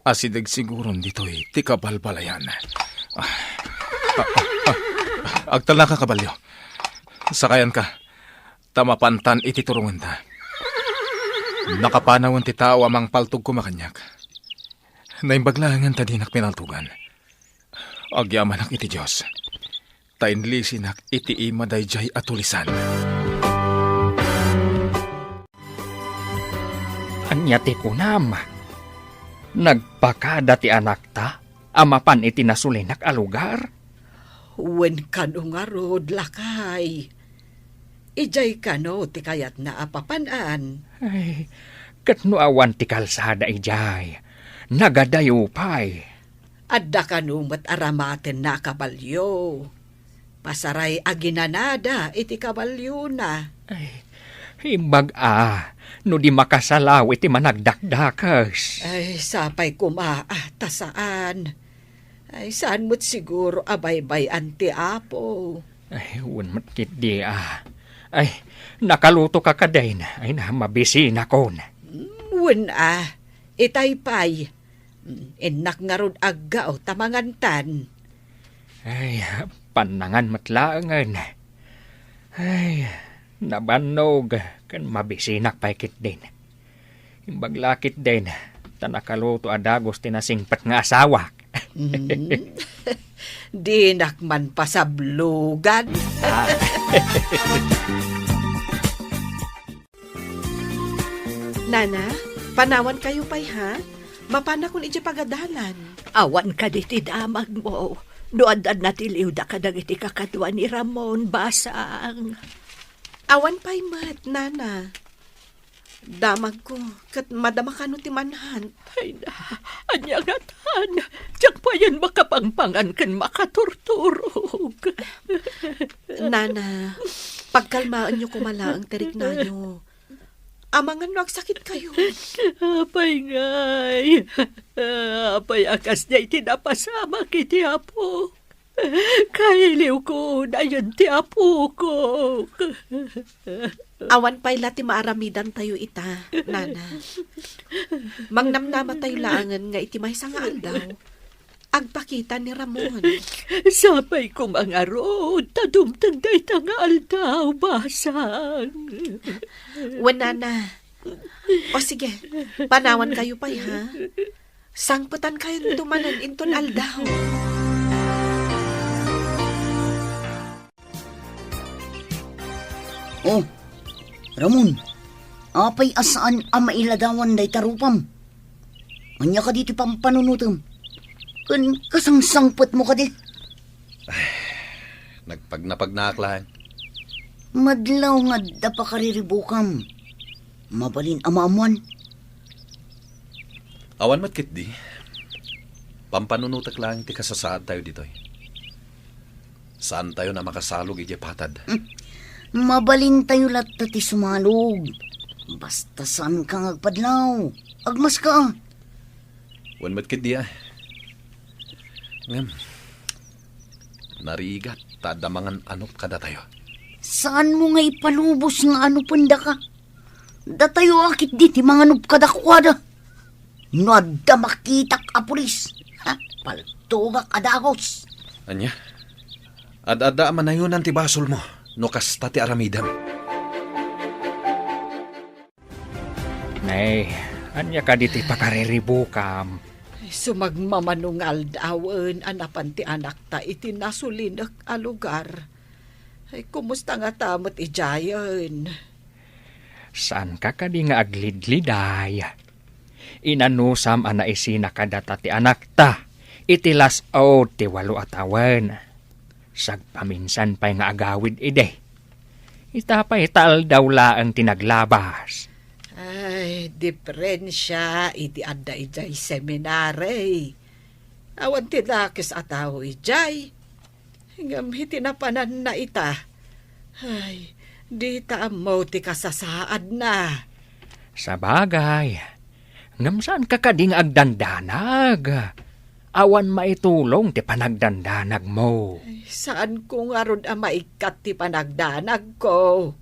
Asideg siguron ditoy ti kabalbalayan. Ah, ah, ah, ah. Agtalnaka, kabalio. Sakayanka, ta mapantan iti turongenta. Nakapanawen ti tao a mangpaltog koma kaniak. Naimbag laengen ta dinak pinaltogan. Agyamanak iti Dios, ta inlisinak iti ima daydiay a tulisan. Ania ti kunam? Nagpakada ti anakta a mapan iti nasulinak a lugar? Wen kano ngarud, lakay. Idiay kano ti kayatna a papan-an? Ay, ket no awan ti kalsada idiay, nagadayo pay. Adda kano met a ramatenna a kabalio. Pasaray a ginanada iti kabaliona. Ay, imbag a, no di makasalaw iti managdakdakes. Ay, sapay koma, ah, ta saan. Ay, saan met siguro a baybay-an ti Apo. Ay, wen met ketdi, ah. Ay, nakaluto ka kadin. Ay na, mabisinakon. Mm, wen, ah. Itay pay. Mm, innak ngarud aggao ta mangantan. Ay, pannangan met laengen. Ay, nabannog ken mabisinak pay ketdin. Imbag la ketdin, ta nakaluto a dagus ti nasingpet nga asawak. Mm. Dinak man pasablogan. Ah. Nana, panawankayo pay, ha? Mapanakon idiay pagadalan. Awan kadi ti damagmo no addan natiliwda kadagiti kakadua ni Ramon, basang. Awan pay met, Nana. Damagko, ket madama kano ti manhunt. Ay na, ania ngatan? Diak payen makapangpangan ken makaturturog. Nana, pagkalmaenyo koma laeng ti riknayo. Amangan no agsakitkayo. Apay ngay? Apay a kasdiay ti napasamak iti Apo? Kailiwko unayen ti apokok. Awan pay la ti maaramidantayo ita, Nana. Mangnamnamatayo laengen nga iti maysa nga aldaw, agpakita ni Ramon. Sapay koma ngarud ta dumteng dayta nga aldaw, basang. Wen, Nana, O sige, panawankayo pay, ha? Sangpetankayo manen inton aldaw. Oh, Ramon, apay a saan a mailadawan dayta rupam? Ania kadi ti pampanunotem? Ken kasangsangpetmo kadi? Nagpagnapagnaak laeng. Madlaw nga adda pakariribukam. Mabalin a maammuan. Awan met ketdi. Pampanunotek laeng ti kasasaadtayo ditoy. Saantayon a makasalog idiay patad. Hmm. Mabalintayo latta ti sumalog. Basta saanka nga agpadlaw. Agmaska. Wen met ketdi, a. Ngem, narigat ta adda mangan-anop kadatayo. Saanmo nga ipalubos nga anupendaka? Datayo a ketdi ti manganop kadakuada. No adda makitak a pulis, ha, paltogak a dagus. Ania? Ad-adda a manayonan ti basolmo no kasta ti aramidem. Nay, ania kadi ti pakariribukam? Sumagmamano nga aldawen a napan ti anakta iti nasulinek a lugar. Ay, kumusta ngata met idiayen? Saanka kadi nga aglidliday? Inanusam a naisina kadata ti anakta iti las-ud ti walo a tawen. Sagpaminsan pay nga agawid idi. Ita pay ta aldaw laeng ti naglabas. Ay, diferensia iti adda idiay seminary. Awan ti dakes a tao idiay. Ngem iti napananna ita, ay, dita ammo ti kasasaadna. Sabagay, ngem saanka kadi nga agdandanag? Awan maitulong ti panagdandanagmo. Ay, saanko ngarud a maikkat ti panagdanagko.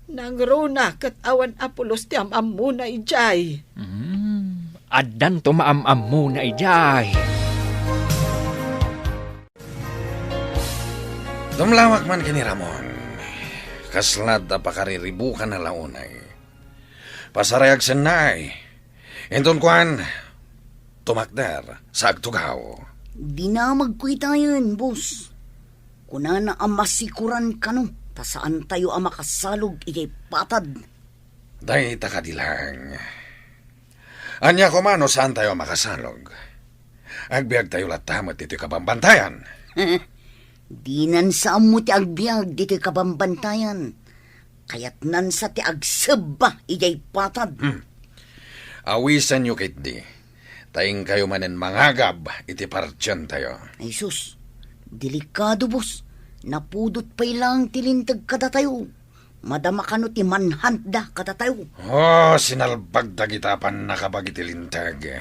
Nangruna ket awan a pulos ti am-ammona idiay. Hmm, addanto maam-ammona idiay. Dumlawak man ken ni Ramon. Kasla adda pakariribukana la unay. Pasarayag sennay. Inton kuan, tumakder sa agtugaw. Dinamagko itayen, boss. Kunana a masikuran kano ta saantayo a makasalog idiay patad. Dayta kadi laeng. Ania koma no saantayo a makasalog? Agbiagtayo latta met ditoy kabambantayan. Dinan sa ammo ti agbiag ditoy kabambantayan. Kayatnan sa ti agsebba idiay patad. Hmm. Awisenyo ketdi, ta inkayo manen mangagab iti partientayo. Ay sus, delikado, boss. Napudot pay laeng ti linteg kadatayo. Madama kano ti manhuntda kadatayo. Oh, sinalbag dagita a pannakabag iti linteg.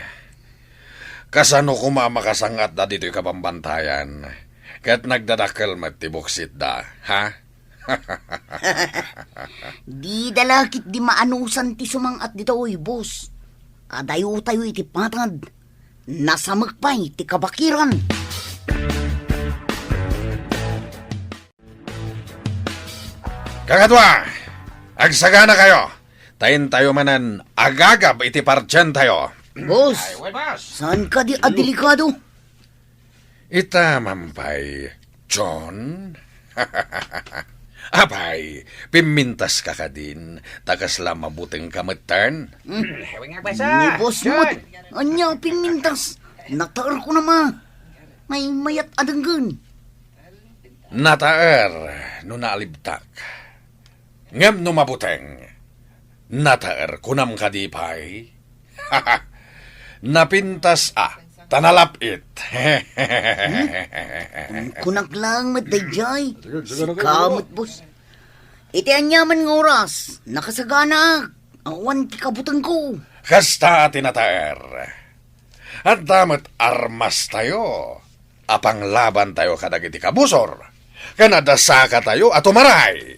Kasano koma a makasang-atda ditoy kabambantayan? Ket nagdadakkel met ti buksitda, ha? Dida la ketdi maanusan ti sumang-at ditoy, boss. Adayotayo iti patad. Nasamek pay ti kabakiran. Kakadua, agsaganakayo, ta intayo manen agagab iti partientayo. Boss, ay, well, boss. Saan kadi a delikado? Ita man pay, John? Apay, pimmintaska kadin, ta kasla mabutengka metten? Hmm. Ni boss met, ania pimmintas? Nataerko na ma. Maymayat a denggen. Nataer no naalibtak. Ngem no mabuteng, nataer, kunam kadi pay? Napintas a, ta nalap-it. Hmm? Kunak lang met dayjay. Sika met, boss. Iti aniaman nga oras, nakasaganaak. Awan ti kabutengko. Kasta ti nataer. Adda met armastayo a panglabantayo kadagiti kabusor, ken adda sakatayo a tumaray.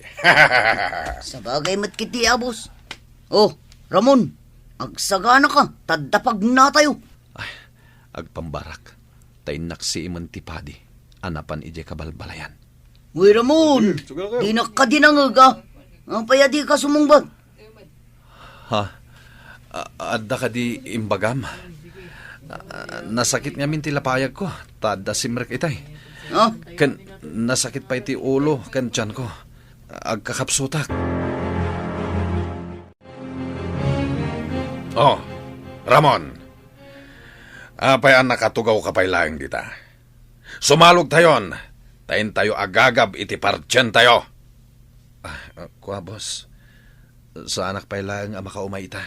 Sabagay met ketdi, a boss. Oh, Ramon, agsaganaka, ta adda pagnatayo. Ay, agpambarak, ta innaksiimen ti padi a napan idiay kabalbalayan. Uy, Ramon, dinak kadi nangeg, a. Apay a dika sumungbat? Ha? A-, adda kadi imbagam? A-, nasakit ngamin ti lapayagko, ta adda simrek itay. Oh? Ken nasakit pay ti ulo ken tianko. Agkakapsutak. Oh, Ramon. Apay a nakatugaw ka pay laeng dita? Sumalogtayon, ta intayo agagab iti partientayo. Ah, kua, boss. Saanak pay laeng a makaumay ita.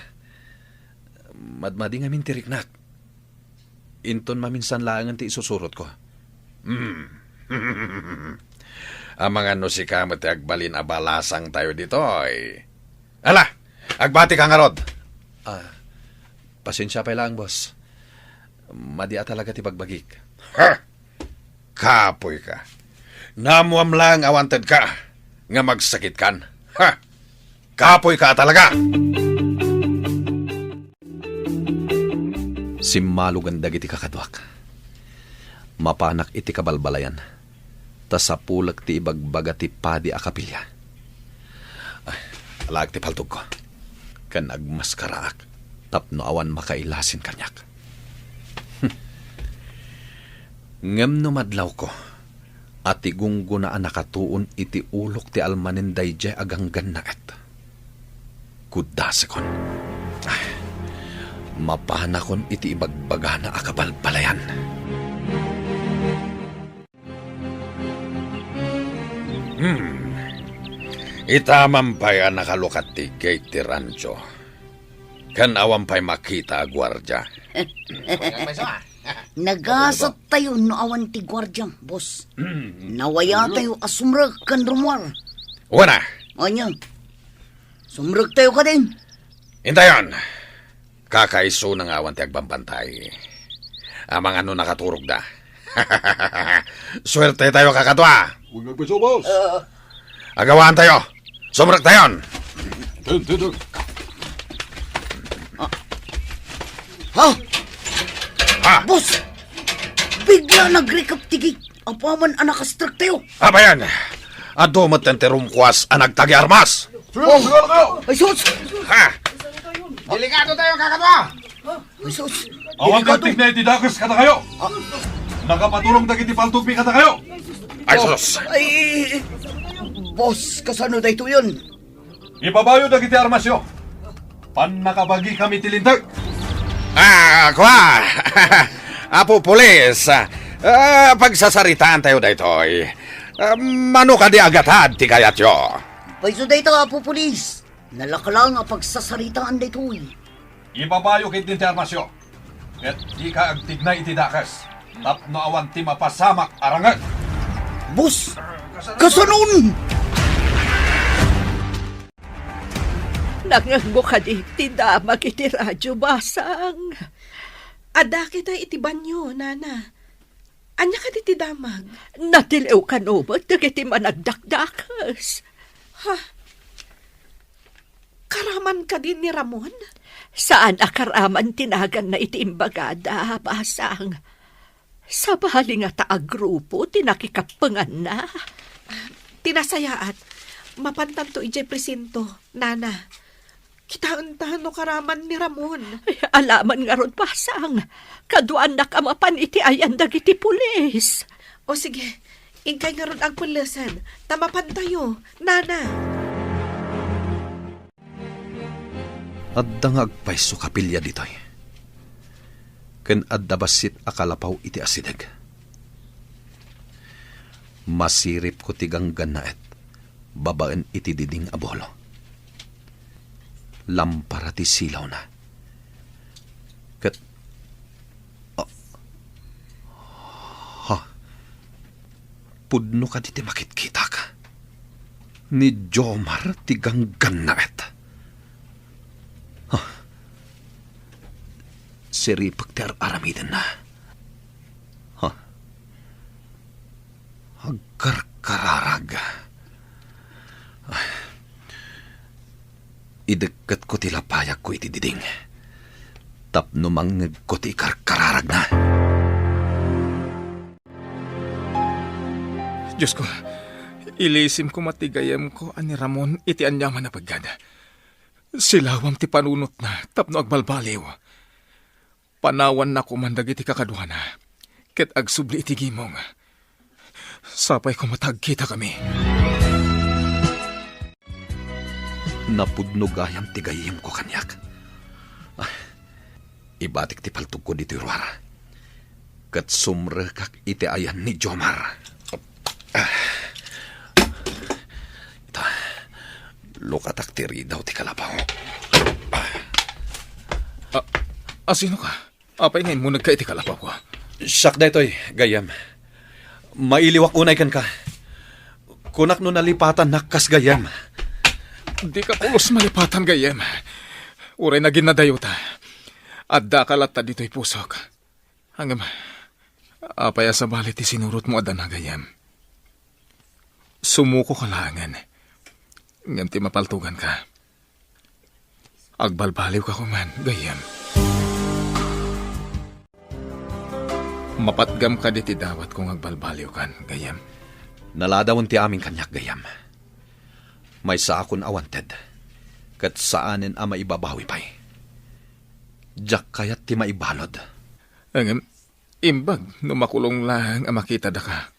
Madmadi ngamin ti riknak. Inton maminsan laengen ti isusurotko. Hmm. Amangan no sika met ti agbalin a balasangtayo ditoy. Ala, agbatika ngarud. Ah, pasensia pay laeng, boss. Madi a talaga ti bagbagik. Ha! Kapoyka. Naammoam laeng a wantedka nga magsakitkan. Ha! Kapoyka a talaga! Simmalogen dagiti kakaduak. Mapanak iti kabalbalayan, ta sapulek ti ibagbaga ti padi a kapilya. Ay, alaek ti paltogko, ken agmaskaraak tapno awan makailasin kaniak. Ngem no madlawko a ti gunggona a nakatuon iti ulok ti almanen daydiay a ganggannaet, kuddasekon. Ay, mapanakon iti ibagbagana a kabalbalayan. Hmm. Itaman pay a nakalukat ti gate ti rancho. Ken awan pay makita a guardia. Nagasattayo no awan ti guardia, boss. Nawayatayo a sumrek ken rumuar. Wen a. Ania? Sumrektayo kadin. Intayon. Kakaisuna nga awan ti agbambantay. Amangan no nakaturogda. Suertetayo, kakadua. Wen a, boss. Agawaantayo. Sumrektayon. Ten, ten, ten. Ha? Ha? Boss! Bigla nagrikep ti gate. Apaman a nakastrektayo. Abayan, adu met ti rumkuas a nagtagi armas. Sige, sige, sige. Ay, sus! Ha? Delikado tayo, kakadua. Ay, sus! Awan delikado. Tigna iti dakes kadakayo. Ah. Nakapaturong dagiti paltogmi kadakayo. Ay, sus! Ay, boss, kasano daytoyen? Ibabayo dagiti armasyo. Pannakabagikami ti linteg. Ah, kua! Apo Pulis, ah, pagsasaritaan tayo daytoy. Ah, mano kadi agatad ti kayatyo? Payso dayta, Apo Pulis. Nalaka lang a pagsasaritaan daytoy. Ibabayo ketdin ti armasyo, ket dika agtignay iti dakes tapno awan ti mapasamak a ranget. Boss, kasanon? Nangngegmo kadi ti damag iti radio, basang? Adda kita iti banio, nana. Ania kadi ti damag? Natiliw kano met dagiti managdakdakes. Ha? Karaman kadi ni Ramon? Saan a karaman ti naganna iti imbagada, basang. Sabali ngata a grupo ti nakikappenganna. Ti nasayaat, mapantanto idiay presinto, nana. Kitaenta no karaman ni Ramon. Ay, alaman ngarud, basang. Kaduanak a mapan iti ayan dagiti pulis. O sige, inkay ngarud agpellesen, ta mapantayo, nana. Adda nga agpayso kapilya ditoy. Ken adda bassit a kalapaw iti asideg. Masiripko ti ganggannaet babaen iti diding a bolo. Lampara ti silawna. Ket, ah, ha? Pudno kadi ti makitkitak? Ni Jomar ti ganggannaet. Ha? Siripek ti ar-aramidenna. Ha? Agkarkararag. Ay. Idekketko ti lapayagko iti diding tapno mangngegko ti ikarkararagna. Diosko, ilisim koma ti gayyemko a ni Ramon iti aniaman a pagada. Silawam ti panunotna tapno agbalbaliw. Panawanna koman dagiti kakaduana, ket agsubli iti gimong. Sapay koma ta agkitakami. Napudno gayam ti gayyemko kaniak. Ah, ibatik ti paltogko ditoy ruara. Ket sumrekak iti ayan ni Jomar. Ah. Ita, lukatak ti ridaw ti kalapaw. Ah, asino ka? Apay nga immunegka iti kalapawko? Siak daytoy, gayyem. Mailiwak unay kenka. Kunak no nalipatannak kas gayyem. Dika pulos malipatan, gayyem. Uray naginnadayo ta. Addaka latta ditoy pusok. Ngem, apay a sabali ti sinurotmo a dana, gayyem? Sumukoka laengen. Ngem ti mapaltoganka, agbalbaliwka koman, gayyem. Mapatgam kadi ti dawatko nga agbalbaliwkan, gayyem? Naladawen ti amin kaniak, gayyem. Maysaakon a wanted, ket saanen a maibabawi pay. Diak kayat ti maibalud. Ngem, imbag no makulong laeng a makitadaka,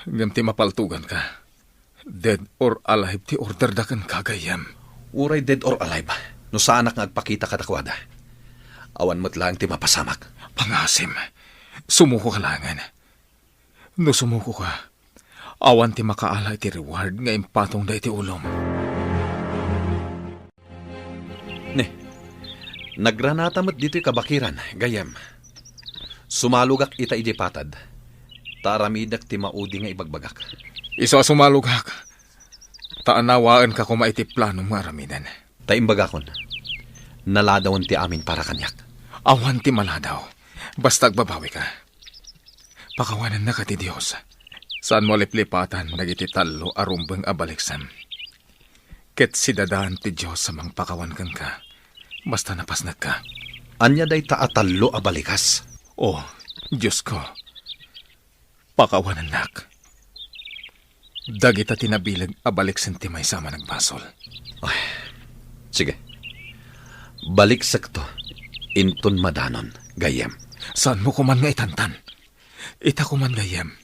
ngem ti mapaltoganka, dead or alive ti orderda kenka, gayyem. Uray dead or alive, no saanak nga agpakita kadakuada, awan met laeng ti mapasamak. Pangasim, sumukoka laengen. No sumukoka, awan ti makaala iti reward nga impatongda iti ulom. Ne, nagranata met ditoy kabakiran, gayyem. Sumalogak ita idiay patad, ta aramidek ti maudi nga ibagbagak. Isu a sumalogak, ta anawaenka koma iti planom nga aramiden. Ta imbagakon, naladawen ti amin para kaniak. Awan ti maladaw, basta agbabawika. Pakawanennaka ti Dios. Saanmo a liplipatan dagiti tallo a rumbeng a baliksem. Ket sidadaan ti Dios a mangpakawan kenka, basta napasnekka. Ania dayta a tallo a balikas? O, Diosko, pakawanennak. Dagita ti nabileg a baliksen ti maysa a managbasol. Ay, sige. Baliksekto inton madanon, gayyem. Saanmo koman nga itantan? Ita koman, gayyem,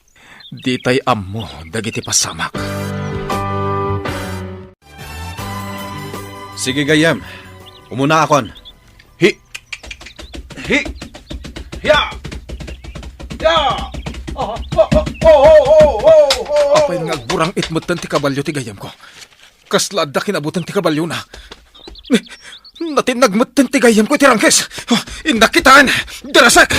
ditay ammo dagiti pasamak. Sige, gayyem. Umunaakon. Hi. Hi. Ya. Ya. Apay nga agburang-it metten ti kabalio ti gayyemko. Kasla adda kinabuteng ti kabaliona. Natinnag metten ti gayyemko iti rangkes. Innak kitaen. Darasek!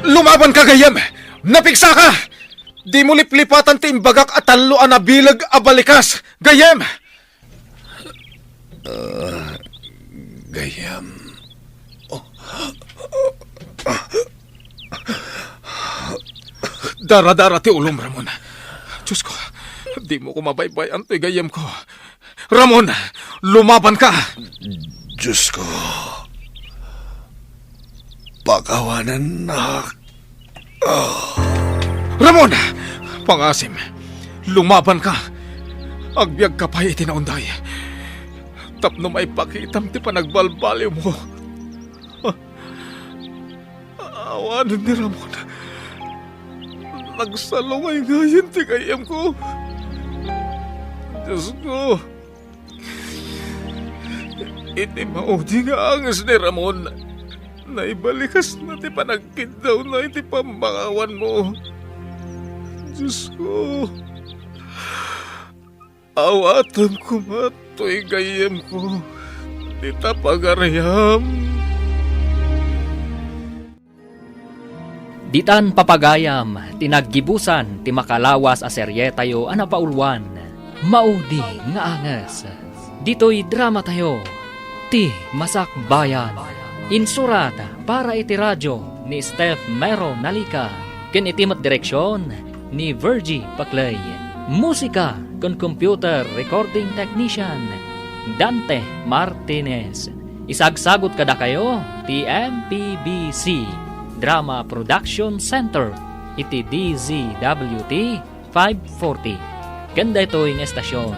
Lumabanka, gayyem! Napigsaka! Dimo liplipatan ti imbagak a tallo a nabileg a balikas, gayyem! Ah, gayyem. Oh. Daradara ti ulom, Ramon. Diosko, dimo ko mabaybay-an toy gayyemko. Ramon, lumabanka! Diosko, pakawanennak. Ah. Ramon! Pangasim, lumabanka! Agbiagka pay iti naunday tapno maipakitam ti panagbalbaliwmo. Awanen ni Ramon. Nagsalungay ngayen ti gayyemko. Diosko, iti maudi nga anges ni Ramon, naibalikasna ti panagkiddawna iti pammakawanmo. Diosko, awatem koma toy gayyemko, dita pagariam. Ditan papagayam ti naggibusan ti makalawas a serietayo a napauluan, Maudi nga Anges. Ditoy dramatayo, Ti Masakbayan. Insurat para iti radio ni Steph Mero Nalica, ken iti met direksion ni Virgie Paclay. Musika ken computer recording technician, Dante Martinez. Isagsagut kadakayo ti M P B C Drama Production Center iti D Z W T five forty. Ken daytoy nga estasion,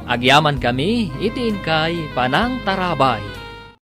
Agyamankami iti inkay panangtarabay.